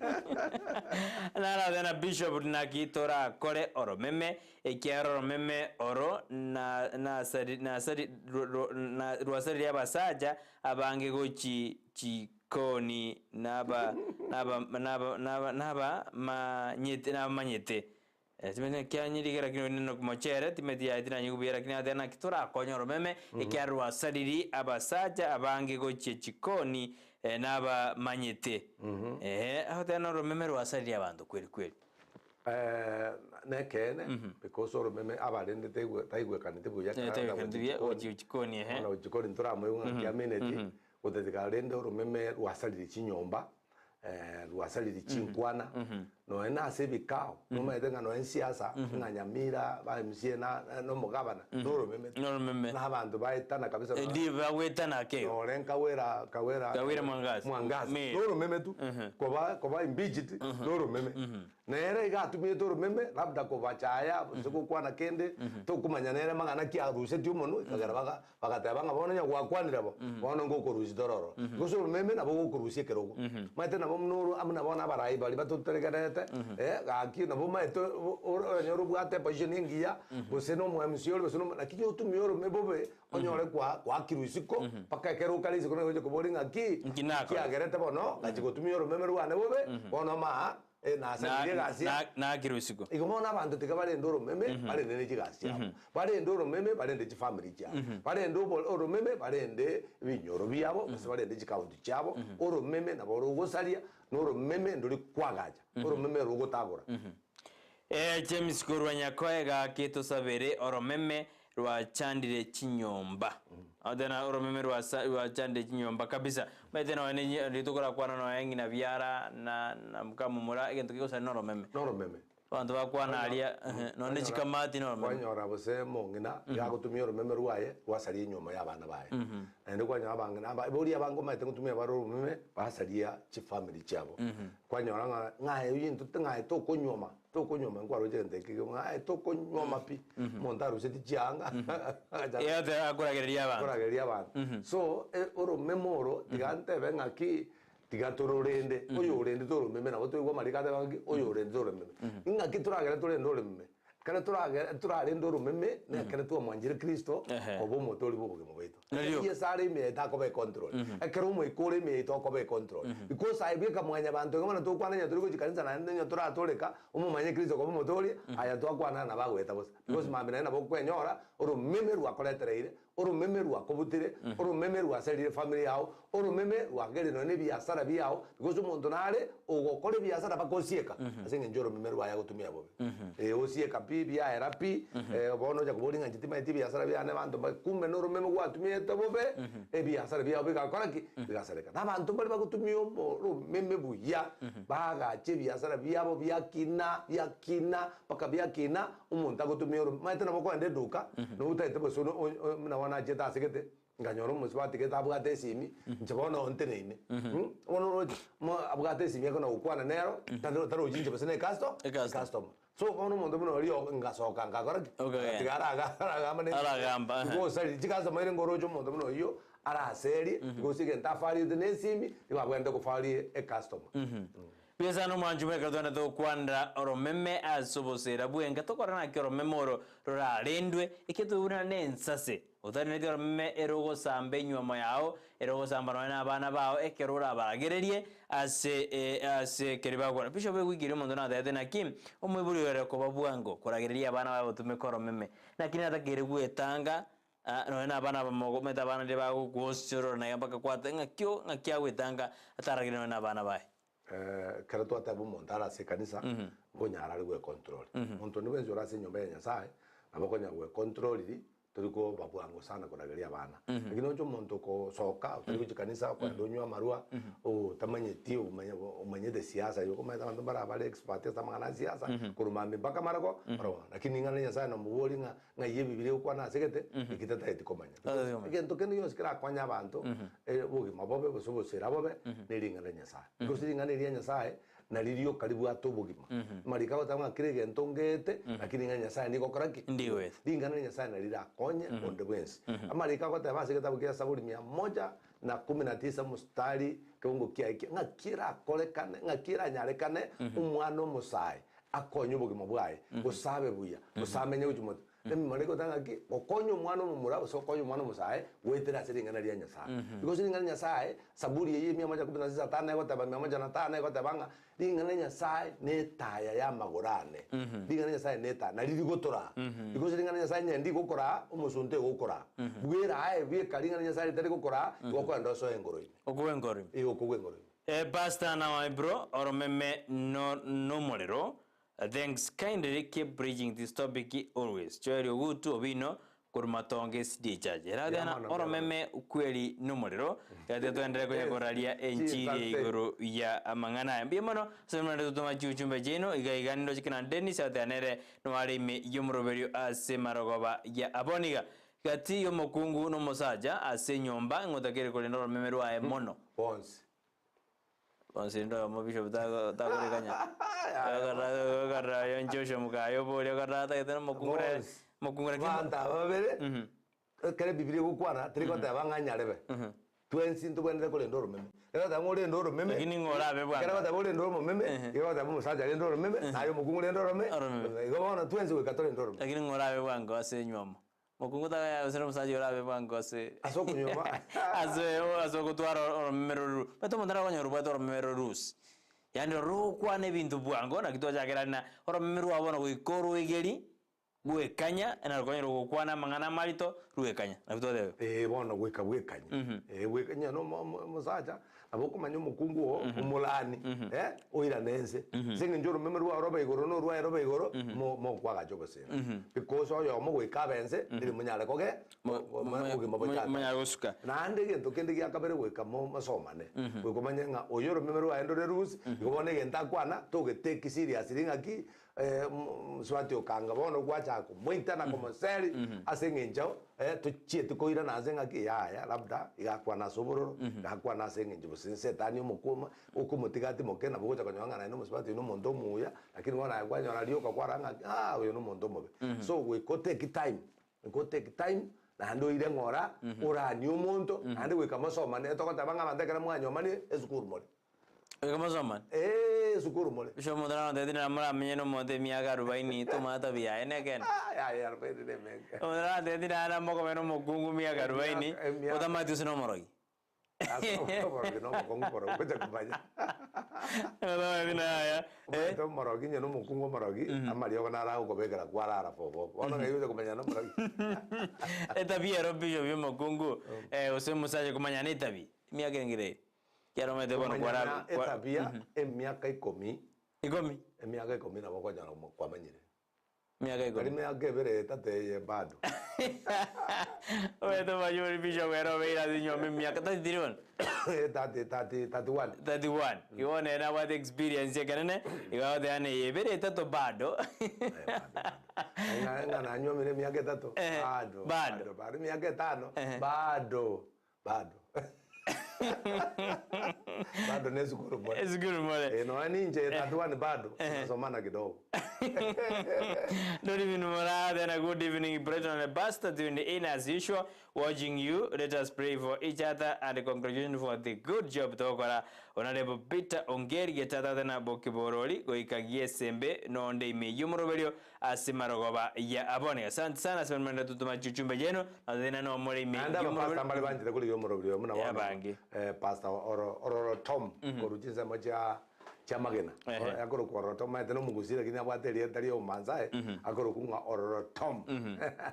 B: Narabe na bishop naki torakore oromeme, ekiagera oromeme oro na nasari nasari ru ru na rwasaririe abasacha abange gochi chikoni naba naba naba naba nabamanyete nabamanyete. Timanyeti kianyirigia lakini oyo nene mochere timanyeti yaye tinanyigwa buya lakini agateba naki torakonye oromeme ekiagera rwasariri abasacha abange gochia chikoni nabamanyete. Eeh agoteba na oromeme rwasariri abanto kweri kweri.
A: Nekeene because oromeme abarende taigwe taigwekaneti buya
B: Eh, taigwekaneti buya gochia chikoni ehe.
A: Bono gochia chikoni ntoramoigwe ng'aki amineti Gotetika rende oromeme rwasarire chinyomba, rwasarire chinkwana, nonya na ase ebikao, nomanyete ng'a nonya siasa, ng'a Nyamira, ba MCA na na omogabana, noromeme tu.
B: Noromeme.
A: Na abanto baetana kabisa nonya.
B: Endi bagwetana ake igo.
A: Nore Kawira, Kawira,
B: Kawira Mwangaza.
A: Mwangaza.
B: Mayor.
A: Noromeme tu. Koba, koba impeached, noromeme. Nere iga atumiete oromeme, labda kobachaya, gose gokwana kende, tokomanya nere mang'ana ki arusetie omonwe, ekagera baga Bagateba ng'a bono onye gwakwanire bo, bono ngokorusia tore ororo. Gose oromeme nabo gokorusia ekerogo. Omanyete nabo buna oro buna bono abarai baria batoteregerete, eh, gaki nabo omanyete o- o- oranyore obwate eposition engiya, gose na omo MC ore gose na omo lakini otumie orome bobe, onyore kwa gwakirwa isiko, mpaka ekero okare isiko naye ogocha koboria ng'aki,
B: Nki nakora?
A: kiagerete bono, ngachi gotumia oromeme rwane bobe, bono maa, eh, nasaririe egasi
B: Na- nakirwe isiko.
A: Igo bono abanto tiga barende oromeme, barende ne chigasi chiabo, barende oromeme, barende chifamiri chiabo, barende obo oromeme, barende ebinyoro biabo, gose barende chikaunti chiabo, oromeme nabo rogosaria, na oromeme ndori kwagacha, oromeme rogotagora.
B: Eh, James korwa Nyakoe gaki tosabere oromeme rwachandire chinyomba. Tena oromeme rwasa rwachandire chinyomba kabisa. Omanyete nonya ne riria tokorakwana nonya ng'ina biara na na mokamomura egento kegosani noromeme.
A: Noromeme.
B: Abanto bakwana aria ehe nonya ne chikamati noromeme.
A: Kwanyora gose omong'ina iga agotumia oromeme rwaye rwasaria enyiomo ya abana baye. Naende kwanyora abang'ina aba boria abange omanyete ngotumia bare oromeme basaria chifamiri chiabo. Kwanyora ng'a ng'aye oyio intwe ng'aye tokonyuoma. Tokonyuoma nkwaroche egento eke ng'a aye tokonyuoma pi, omonto aruseti chianga agachaka
B: Eyote akoragereria abanto.
A: koragereria abanto. So e- oromeme oro tiga ntebe ng'aki tiga tororende, oyorendete oromeme nabo toigwe amariko ateba ng'aki oyorendete oromeme. Ing'aki toragere torende oromeme? Ekero toragere torarende oromeme na ekero twamwanchire Kristo
B: Ehe.
A: koba omotori bwa obogima bwaito.
B: Nario.
A: Ekero Yeso are ime yaito akoba econtrol, ekero Omoika ore ime yaito akoba econtrol. Because aye bweka mwanyabanto iga bono tokwana onye tori gochia kanisa naende onye toratoreka, omomanye Kristo koba omotoria, aya twakwana nabagoeta bosa. Because mambia naende nabo okwenyora, oromeme rwakoretereire, oromeme rwakobutire, oromeme rwaserire efamiri yao, oromeme rwagerire nonya na ebiasara biao, because omonto nare ogokora ebiasara mpaka osieka, ase eng'encho oromeme rwaye agotumia bobe. Eh, osieka pi, biaera pi, eh, bono ocha koboria ng'a inche timanyeti ebiasara biane abanto mba kumbe na oromeme gwatumiete bobe, ebiasara biao bigakora ki? Bigasareka. Na abanto mbare bagotumia omo oromeme buya, bagacha ebiasara biabo biakina, biakina, mpaka biakina, omonto agotumia oromeme, omanyete nabo okogenda eduka, notagete gose one o- o buna bono nachiete ase gete, Nkanyora omosubati gete abwate esimi, inche bono onteneine. Bono oroche, mo abwate esimi ekona gokwana nero, taro tarochi inche gose na ecusto
B: Ecustomer.
A: ecustomer. So bono omonto buna oria o ngasoka nkakora ki?
B: Okagenda.
A: Tiga araga aragamba ne
B: Aragamba, ehe.
A: Gosari chicustomer ere ngoroche omonto buna oyio, araserie, gose egento afariete na esimi, nigo abwenerete kofaria ecustomer.
B: Buya sana omwanchi bwa ekero twende togokwanera oromeme ase obosera bw'enka tokore naki oromeme oro rorarendwe ekiagera toigure na ensase otareneti oromeme ere ogosamba enywomo yao ere ogosamba nonya na abana bao ekero orabaragererie ase ase keria bagokora. Bishop ewiki eria omonto natebete naki omoibori oyo ore koba bwango koragereria abana baye gotumeka oromeme naki natakeire gwetanga Nonya nabana aba mogomete abana riria bagogosiorora na iga bakakwata ng'aki o ng'aki agwetanga ataragere nonya nabana baye.
A: Ekero twateba omonto are ase ekanisa, nkonyara are gwecontrol. Omonto onde bwensi ore ase enyomba ya Nyasaye, nabo okonyara gwecontroliri, tori koba bwango sana korageria abana. Lakini oche omonto okosoka, otari gochia kanisa, okogenda onywe amarwa, otamanyeti omanye omanyete siasa igo omanyete abanto mbare bare expert ase amang'ana a siasa, korwa mambia mpaka mareko, barabwo. Lakini ring'ana ria Nyasaye nomobori ng'a Ng'ai ebibilia egokwana ase gete, eki tatageti komanya.
B: Tatageti komanya.
A: Egento kende gionsi kerakonye abanto, obogima bobe gose obosera bobe, ne ring'ana ria Nyasae. Gose ring'ana eri ria Nyasae, nari rioka ribwate obogima. Amariko agoteba ng'a kera egento ngeete, lakini ring'ana ria Nyasae ndigokora ki?
B: Ndigoete.
A: Ring'ana ria Nyasae nari rirakonye onde bwensi. Amariko agoteba ase egetabu kia Saburi mia moja na kumi na tisa mstari keungo kiaye kia, ng'aki erakorekane, ng'aki eranyarekane omwana omosae akonye obogima bwaye, gose abe buya, gose amenye gochia moto. Emimaro egotanga ng'aki? Gokonya omwana omomura gose gokonya omwana omosae goetera ase ring'ana ria Nyasae. Because ring'ana ria Nyasae, Saburi eyio mia moja kumi na sita tano egoteba mia moja na tano egoteba ng'a ring'ana ria Nyasae na etaya y'amagoro ane. Ring'ana ria Nyasae na etaya, nari rigotoraa. Because ring'ana ria Nyasae onye ndigokoraa, omosunte ogokoraa. Bwerae bweka ring'ana ria Nyasae ritari gokoraa, igo okogenda osoe engoro ime.
B: Okogwa engoro ime.
A: Igo okogwa engoro ime.
B: Eh pastor na my bro oromeme no nomorero thanks kindly keep preaching this topic always Joel Ogutu Obino korwa Matonge SDA Church era
A: Mbuya
B: tena
A: mono, mbuya mono.
B: oromeme kweli nomorero gati twenderere konya koraria enchiri
A: Chinsase.
B: igoro ya amang'ana aya mbuya mono ase murende totoma chiuchumbe chiaino iga iga nindoche kina Dennis agotebi nere noare ime yomoroberio ase marogoba ya aboniga gati yomokungu nomosacha ase enyomba ng'otakere korenda oromeme rwaye mono
A: Bonsi.
B: Bonsi rende oyomo bishop takorekanya. Okarora oyo Joshua mukaye oboria okarora atagete na omokungu rere
A: Bonsi.
B: mokungu lakini
A: Abanto aba babere, ekero Ebibilia egokwana, teri goteba ng'a nyarebe. Twensi ntobwenerete korenda oromeme. Ekero egoteba ng'a orende oromeme,
B: Lakini ng'a orabe bwango.
A: ekero egoteba orende oromeme, igo egoteba omosacha arende oromeme, naye omokungu rende orome,
B: Oromeme.
A: igo bono twensi goika torende oromeme.
B: Lakini ng'a orabe bwango ase enywomo. Mokungu tagaya gose nomosacha orabe bwango ase
A: Ase okonyuoma.
B: ase ase ogotwara oromeme roru. Omanyete omonto nare okonyora obwate oromeme rorusi, yaani rogokwana ebinto bwango naki twachakera na oromeme rwao bono goika oroegeri gwekanya na rokonyora gokwana amang'ana amarito rwekanya naki twateba igo.
A: Ee bono goika bwekanye, ee bwekanye na omo omo omosacha nabo okomanya omokungu oo omorani eh, oirane ense ase eng'encho oromeme rwao robe igoro na orwaye robe igoro mo mokwagacha obosera because oyomo goika abe ense eri monyare koge
B: Mo-
A: mo-
B: mo-
A: obogima bochake.
B: monyare gosuka.
A: Naende egento kende gia kabere goika mo mosomane goika omanye ng'a oyo oromeme rwaye ndore rusi igo bono egento akwana togetake seriously ng'aki Mosubati okanga bono gwachaka komoita na komoseri ase eng'encho tochieti koirana ase ng'aki yaya labda iga akwana ase obororo, iga akwana ase eng'encho gose nsetani omokoma okomotiga atimoke nabo ogocha konyora ng'a naende omosubati oyo nomonto omuya lakini bono aye kwanyora rioka kwarora ng'aki aah oyo nomonto omobe. So goika otake time, goika otake time naende oire ng'ora oranie omonto naende goika mosomane togoteba ng'a abanto ekero mwanyomanire esukuru more.
B: Goika mosomane.
A: Eeh esukuru more.
B: Gose omonto nagotebia tindi namoramenye na omonto emiaka arubaini tomanye tabia yaye nekende.
A: Ah yaya arubaini na emenge.
B: Omonto nagotebia tindi naye namokomenya na omokungu emiaka arubaini
A: Emiaka- emiaka-
B: otamanyeti gose nomorogi.
A: Ase omorogi na omokungu borobwo gocha komanya.
B: Otamanyeti naya eh.
A: Omanyete omorogi onye na omokungu omorogi amariogo naro agokobekera kwarara bobo. Bono ng'ai ogocha komenya na omorogi.
B: Etabia ero bishop ya omokungu gose omosacha komanya na etabia emiaka engire eye. Ekiagera omanyete bono
A: Komanyana
B: kwara kwa
A: etabia emiaka ikomi,
B: ikomi,
A: emiaka ikomi nabo okonyora mo- kwamanyire.
B: miaka
A: Tari
B: ikomi.
A: miaka ebere etato eye bado.
B: Omanyete omanyore bishop ere obeire ase enyomba emiaka 33 bono?
A: Thirty, thirty, 31.
B: 31. Igo bono ere nabwate experience ekenene, igo agoteba ng'a eye ebere etato bado.
A: Eh, bado, bado. Ng'a ng'a nanyuomire emiaka etato,
B: Eh,
A: bado,
B: bado.
A: bado, bado. Emiaka etano,
B: Eh.
A: bado. Bado. Bado ne esukuru more.
B: Esukuru more.
A: Eh, nonya ninche 31 bado, nasomana kidogo.
B: Don't even Murad and a good evening, Brighton and Pastor tuned in as usual, watching you. Let us pray for each other and congratulations for the good job tokora. Honorable Peter Ongeri getatata na Bokiborori goika giesembe nonde ime y'omoroberio ase marogoba ya abone. Asante sana ase mende tutuma chuchumbe yenu na tena no more ime
A: Naende abapastor
B: y'omoroberio.
A: mbare banchete korigia omoroberi oyo buna bono
B: Abange.
A: eh, Pastor Oro- Ororo Tom korwa chinsemo chia chi'amagena.
B: Ehe.
A: Akorokwa Ororo Tom, omanyete nomogusii lakini abwate erieta ria omomansae, akorokwa ng'a Ororo Tom.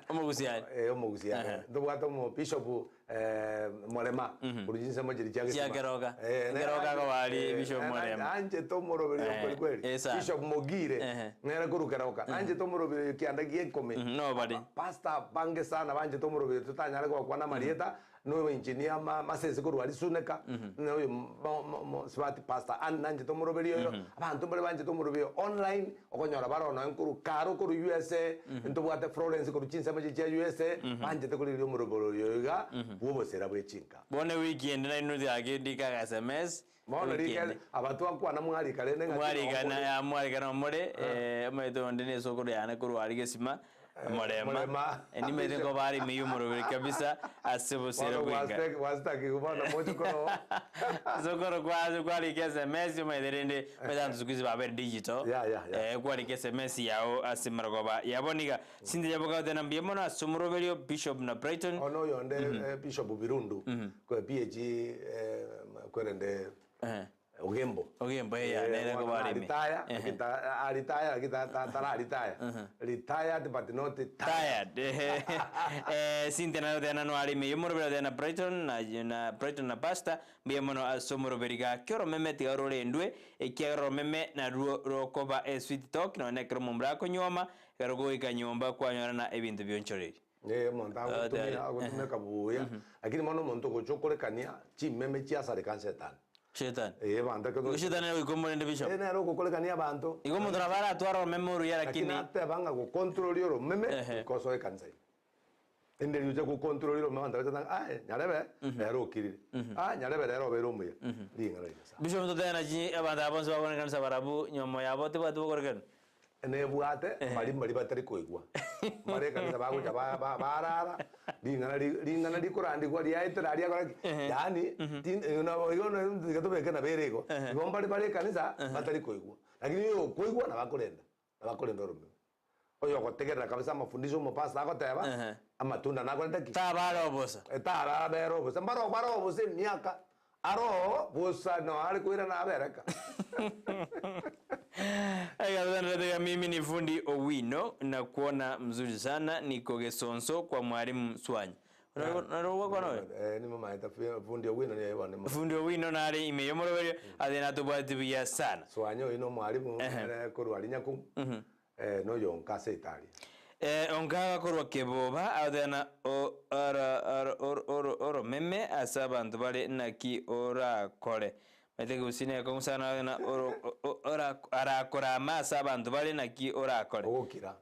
B: Omogusii aye?
A: Eh, omogusii aye.
B: Ehe.
A: Ntobwate omobishop eh, Morema, korwa chinsemo chiria chia
B: Chia
A: Gesima.
B: Keroka.
A: Eh, nere
B: Keroka
A: anche-
B: akoba aria
A: eh,
B: Bishop
A: nere
B: Morema.
A: anchete omoroberi
B: Eh,
A: kweli kweli.
B: eh, sana.
A: Bishop Mogire,
B: Ehe.
A: nere korwa Keroka. Nanchete omoroberi oyo kianda gia ikomi.
B: Nobare.
A: Pastor bange sana banchete omoroberi totanyare kobakwana amarieta, Noyo engineer ma masese korwa aria Suneka, noyo mo- mo- mo smart pastor Ann nanchete omoroberi oyo, abanto mbare banchete omoroberi oyo online, okonyora bare nonya nkorwa kare korwa USA, ntobwate Florence korwa chinsemo chiria chia USA, banchete korigereria omoroberi oyo iga, bwa obosera bwe chinka.
B: Bono ewiki ende nainwe gaki ndika aga sms
A: Bono
B: ewiki
A: rika
B: ende.
A: aba twakwana mwarika rende ng'aki
B: Mwarika
A: noo
B: na
A: more.
B: ya mwarika no more eh, omanyete onde na esokoro yane korwa aria gesima Morema
A: Morema.
B: nimanyete nkoba are ime y'omoroberi kabisa ase obosera
A: Bono
B: bwenga
A: gwasitaki gwasitakigwe bono mochokoro
B: sokoro kwa kwarika sms omanyete rende omanyete abanto siku hizi babere digital
A: Yeah, yeah, yeah.
B: eh, kwarika sms yao ase marogoba yabo niga Cynthia Nyaboka goteba mbuya mono ase omoroberio Bishop na Brighton
A: Ono oyonde eh, Bishop Birundu kwe PAG eh, kwerende
B: Eh.
A: Ogembo.
B: Ogembo, eh, ya, nere
A: bono
B: koba arime.
A: naritaya,
B: Ehe.
A: lakini ta- aritaya lakini ta- ta- tararitaya. Retired but not tired.
B: tired eh Cynthia nayo tena no arime yomoroberi tena Brighton na na Brighton na Pastor mbuya mono ase omoroberi gaki oromeme tiga rorendwe ekiagera oromeme narwo rokoba e sweet talk nonye ekero omomura akonywoma ekero goika nyomba kwanyorana ebinto bionchoreri
A: Eh, omonto agotumia agotumeka buya lakini bono omonto ogocha okorekania chimeme chiasareka nshetani.
B: Shetani.
A: Eh, abanto ekero
B: Igo shetani nere goika omorende bishop.
A: Eh, nere ogokorekania abanto.
B: Igo omonto nabo aratware oromeme oruya
A: Lakini
B: lakini
A: nateba ng'a gokontroria oromeme
B: Ehe.
A: goika osoe ekanisa ime. Inde riuche gokontroria oromeme abanto bache ng'a aye nyarebe rero okirire, ah nyarebe rero obeire omuya, ring'ana ria Nyasaye.
B: Bishop totebe naki abanto aba bonsi bakore ekanisa barabwo nywomo yabo tebwati bokorekanu?
A: Nebwate baria mbaria batari koigwa, mbare ekanisa bagocha ba- ba- barara, ring'ana ri ring'ana rikorandigwa riaetera aria akora ki? Yaani tin nabo igo tiga tobeke nabo ere igo, igo mbare bare ekanisa batari koigwa, lakini oyo okoigwa nabo akorenda, nabo akorenda oromeme. Oyo ogotegerera kabisa amafundisho omopastor agoteba, amatunda nakorete ki?
B: Taba are obosa.
A: Tarabera obosa, mbaro bare obosa emiaka. Aro bosa noo are koirana abereka.
B: Ekero mimi ni fundi Owino na kuona mzuri sana niko Gesonso kwa mwalimu Swanya. Narogokwana oyo?
A: Eh, nimamaete fundi Owino niye bono nimo.
B: Fundi Owino nare ime yomoroberio ase natobwati buya sana.
A: Swanya oyio na omwalimu ere korwa aria Nyakumu. Eh, noyonka ase Italia.
B: Eh, onka agakorwa keboba agoteba o- oro- oro- oro- oro- oromeme ase abanto bare naki orakore. Maete gusii nekong'u sana agoteba oro- o- o- ora- arakorama ase abanto bare naki orakore.
A: Ogokira.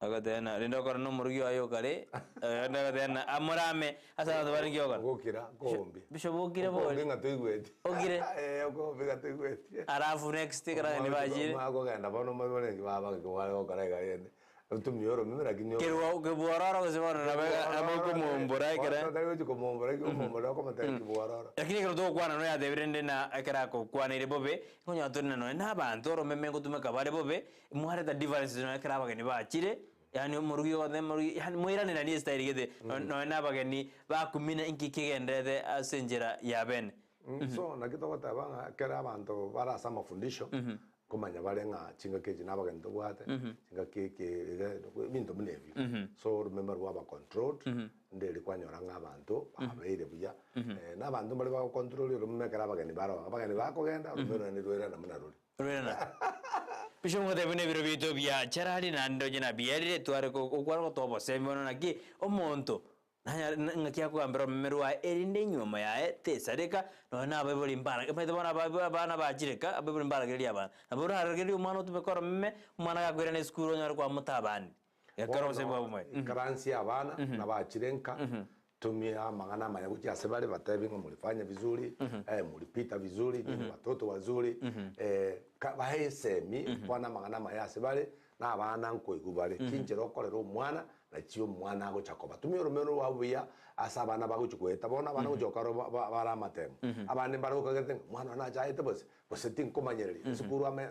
B: Agoteba ng'a rende okore na omorugi oye okare, rende agoteba ng'a amorame ase abanto bare nki ogokora.
A: Ogokira, nkogombia.
B: Bishop okire bori.
A: Okogombia ng'a toigweti.
B: Okire.
A: Eh, okogombia ng'a toigweti.
B: Alafu next ekero abageni bachire.
A: Omanye kogenda bono omanye buna eki baba gaki kware gokora iga rende, otumie oromeme lakini
B: Kerwa kebwororo gose bono nabo nabo okomombora ekere.
A: Bono tari gochi komombora eki okomombora okomotebia kibwororo.
B: Lakini ekero togokwana noyatebire rende na ekero agokwaneire bobe, okonyora tore na nonye na abanto oromeme ngotumeka bare bobe, mwareta differences nonye ekero abageni bachire. Yaani omorugi ogoteba omorugi yaani moiraneranie estyle gete nonya na abageni bakumina inki kegenderete ase enchera ya bene.
A: So naki togoteba ng'a ekero abanto bare ase amafundisho, nkomanya bare ng'a chingaki echi na abageni tobwate, chingaki eke iga ebinto buna ebio. So oromeme rwaba controlled, nderi kwanyora ng'a abanto babeire buya, na abanto mbare bagocontrol oromeme ekero abageni baroo, abageni bakogenda oromeme roria niroirana buna rore.
B: Rwena. Bishop ngotebi buna ebiro biaito bia charari naende onye nabierire tware okware gotoa obosemi bono naki omonto nanyare ng'aki akogambera oromeme rwaye erinde enyiomo yaye tesareka nonya na abaibori mbara omanyete bono abaibori abana bachire ka abaibori mbaragereria abana. Nabo oraragererie omwana otumeke oromeme omwana gakoirana esukuru onyore kwamotaa abande. Ekero obosemi
A: Bono
B: bwabo omoerio.
A: ikaransia abana nabachire nka Tumia amang'ana amaya gochia ase bare, batebi ng'a mulifanya vizuri, eh, mulipita vizuri, nyinyi watoto wazuri, eh, ka- bahe esemi, kwana amang'ana amaya ase bare, na abana nkoigwa bare, chinchera okorera omwana, nachi omwana agocha koba. Tumia oromeme rwao buya ase abana bagochia goeta bono abana gochia gokora bare amatemo. Abande mbare gokagete ng'a omwana one achaete gose, gose tinkomanyereria, esukuru ame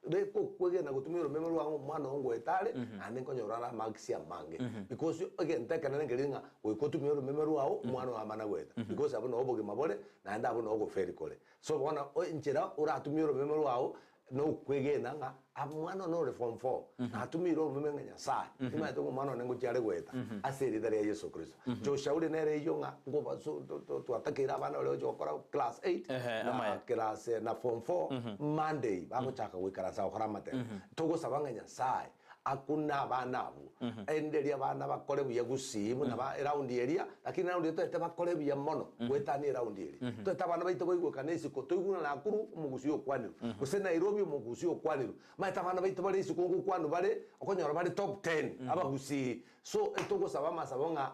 A: Reka okwegena gotumia oromeme rwao ng'a omwana oo ngoeta are, naende nkonyora are amarks amange. Because egento ekenene nkeri ng'a goika otumie oromeme rwao omwana oo amana goeta. Because abwo noo obogima bore, naende abwo noo ogoferi kore. So bono enchera oratumie oromeme rwao na okwegena ng'a omwana one ore form four, natumiire oromeme ng'a Nyasaye, nimanyete ng'a omwana one ngochia are goeta ase erieta ria Yeso Kristo. Inche nere eyio ng'a nkoba so twatakeire abana baria bagochia gokora class eight
B: Ehe,
A: na
B: amaya.
A: class na form four Monday bagochaka goikaransa gokora amatemo. Togosaba ng'a Nyasaye akune abana abwo, erinde erio abana bakore buya gusii buna ba eround eria, lakini eround eria toete bakore buya mono goetania eround eria. Toete abana baito baigwekane isiko, toigwe ng'a Nakuru omogusii okwanirwe, gose Nairobi omogusii okwanirwe. Omanyete abana baito bare isiko ngokwanwa bare, okonyora bare top ten abagusii. So etogosaba amasabo ng'a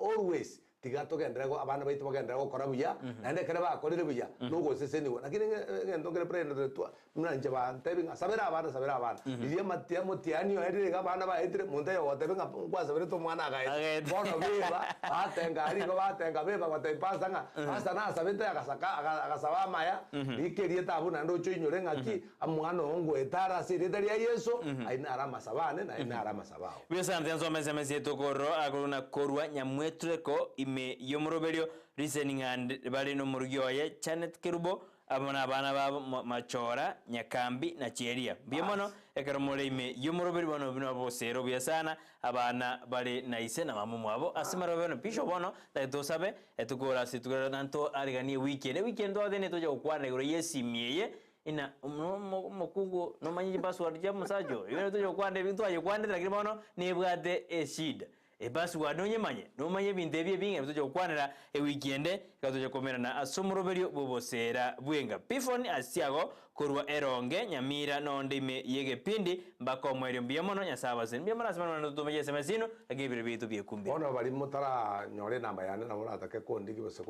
A: always tiga togenderere abana baito bagenderere gokora buya, naende ekero bakorire buya, nogosesenigwa. Lakini egento nkere prayer twa buna inche bantebi ng'a sabera abana sabera abana. Riria amatia omotiani oerire iga abana baetire, monto oyo ogotebia ng'a nkwasaberete omwana agaeta.
B: Agaeta.
A: Bono beba, batenga aria igo batenga beba gotebia pastor ng'a pastor nasabete agasaka agasaba amaya, rika erieta abwo naende oche oinyore ng'aki, Omwana oo ngoeta are ase erieta ria Yeso, ayio naro amasabo aane, na ayio naro amasabo ao.
B: Biosante nsome ensemo chiaito korwa agoro na korwa Nyamwetureko ime y'omoroberio Listening and bare nomorugi oye Janet Kerubo amo nabana babo Machora, Nyakambi na Cheria. Mbuya mono ekero more ime y'omoroberio bono buna bosera obuya sana abana bare na ise na mama omwabo ase marobe bono Bishop bono tari tosabe etukore ase rituko riaito nanto ariganie ewiki ende. Ewiki ende twatebire toche gokwana igoro y'esimi eye Ina omokungu nomanye chipasword chia omosacha oyo, igo tonya gokwana ebi twayekwanete lakini bono nebwate eshida. Epasword nonyemanye, nomanye ebinto ebi ebinge nabio tocha gokwanera ewiki ende, ekero tocha komerana ase omoroberio bw'oboseera bw'enka. Pifon Asiago korwa Eronge, Nyamira nonde ime y'egepindi mpaka omoerio mbuya mono, Nyasae abasesenie. Mbuya mono ase barabwo naende totome chieseme chiino, lakini ebiro biaito biekumbire.
A: Bono baria motaranyora enamba yane nabo moratake kondigia gose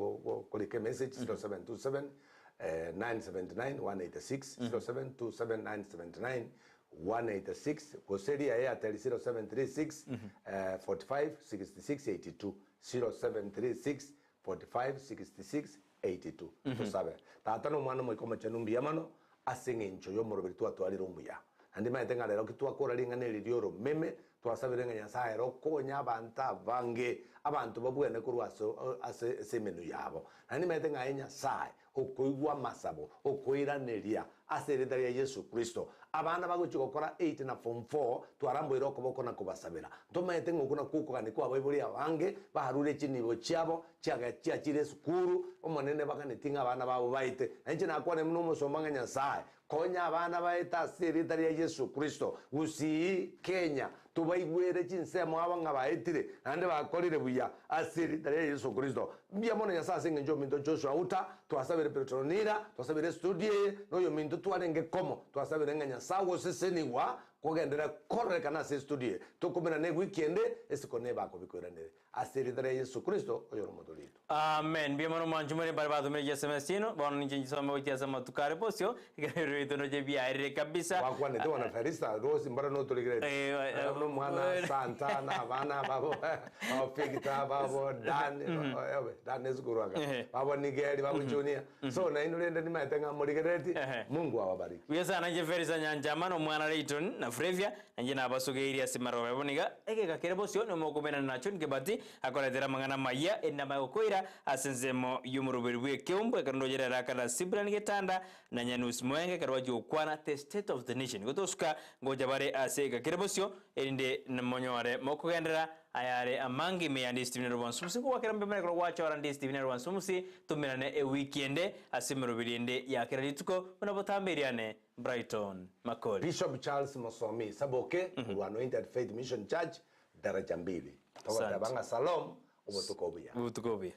A: korika emessage 0727 979 186 0727 979 186 gose ria Airtel 0736 45 66 82 0736 45 66 82 Tosabe. Tata na Omwana Omoika Omochenu mbuya mono ase eng'encho y'omoroberi twatwarire omuya. Naende nimanyete ng'a rero ki twakora ring'ana eri ri'oromeme, twasabire ng'a Nyasae ere okonye abanto abange, abanto babwene korwa ase ase ase emenwa yabo. Naende nimanyete ng'a aye Nyasae, okoigwa amasabo, okoiraneria, ase erieta ria Yeso Kristo. Abana bagochia gokora eight na form four, twaramboire okoboko na kobasabera. Ntomanyete ng'a okwo nakwo okogania kw'abaibori abange, barure chinibo chiabo, chiaga chiachire esukuru, Omonene baganetie ng'a abana babo baete. Na inche nakwane buna omosomba ng'a Nyasae, Konya abana baete ase erieta ria Yeso Kristo, gusii Kenya, tobaigwere chinsemo aba ng'a baetire, naende bakorire buya ase erieta ria Yeso Kristo. Mbuya mono Nyasae ase engencho y'ominto Joshua Uta, twasabire Petronila, twasabire estudio eye, na oyominto twarenge komo, twasabire ng'a Nyasae ogosesenigwa kogenderere kororekana ase estudio eye. Tokomerana ewiki ende, esiko nebe akobikoiranere. Ase erieta ria Yeso Kristo, oyore omotoori oito.
B: Amen. Mbuya mono mwanche more mbare batomire chiSMS chiaino, bono ninche nchisome gochia ase amatuko are bosio, ekero ebiro biaito ndoche biaerire kabisa.
A: Gwakwanete bono Felista, Rose mbare notorigereti.
B: Eh, eh,
A: Buna omwana
B: eh.
A: Santa na abana babo babo Victor, babo Dan, eh, Dan esukuru aka.
B: Eh.
A: Babo Nigeri, babo Junior. So nainwe rende nimaete ng'a morigerereti,
B: Ehe.
A: Mungu awabariki.
B: Buya sana inche Felista Nyanchama na omwana Layton na Frevia, na inche nabasogeirie ase maroba yabo niga egeka kere bosio nomokomenana na John Kibati akoretera amang'ana amayia endama egokoira ase ensemo y'omoroberi bw'ekeumbu ekero ndoche rero akana Cyprian Getanda na Nyanus Moenge ekero bachia gokwana the state of the nation. Igo tosuka ngocha bare ase egeka kere bosio erinde monyore mokogenderera ayare amange ime ya Ndisi TV na Rwansumusi. Nkogwakera mbuya mono ekero gwachora Ndisi TV na Rwansumusi tomerane ewiki ende ase emeroberi ende ya kera rituko buna botambe eriane Brighton Makori.
A: Bishop Charles Mosomi Saboke korwa Anointed Faith Mission Church, Daraja Mbili. Togoteba
B: Asante.
A: ng'a Salom, obotuko obuya.
B: Obotuko obuya.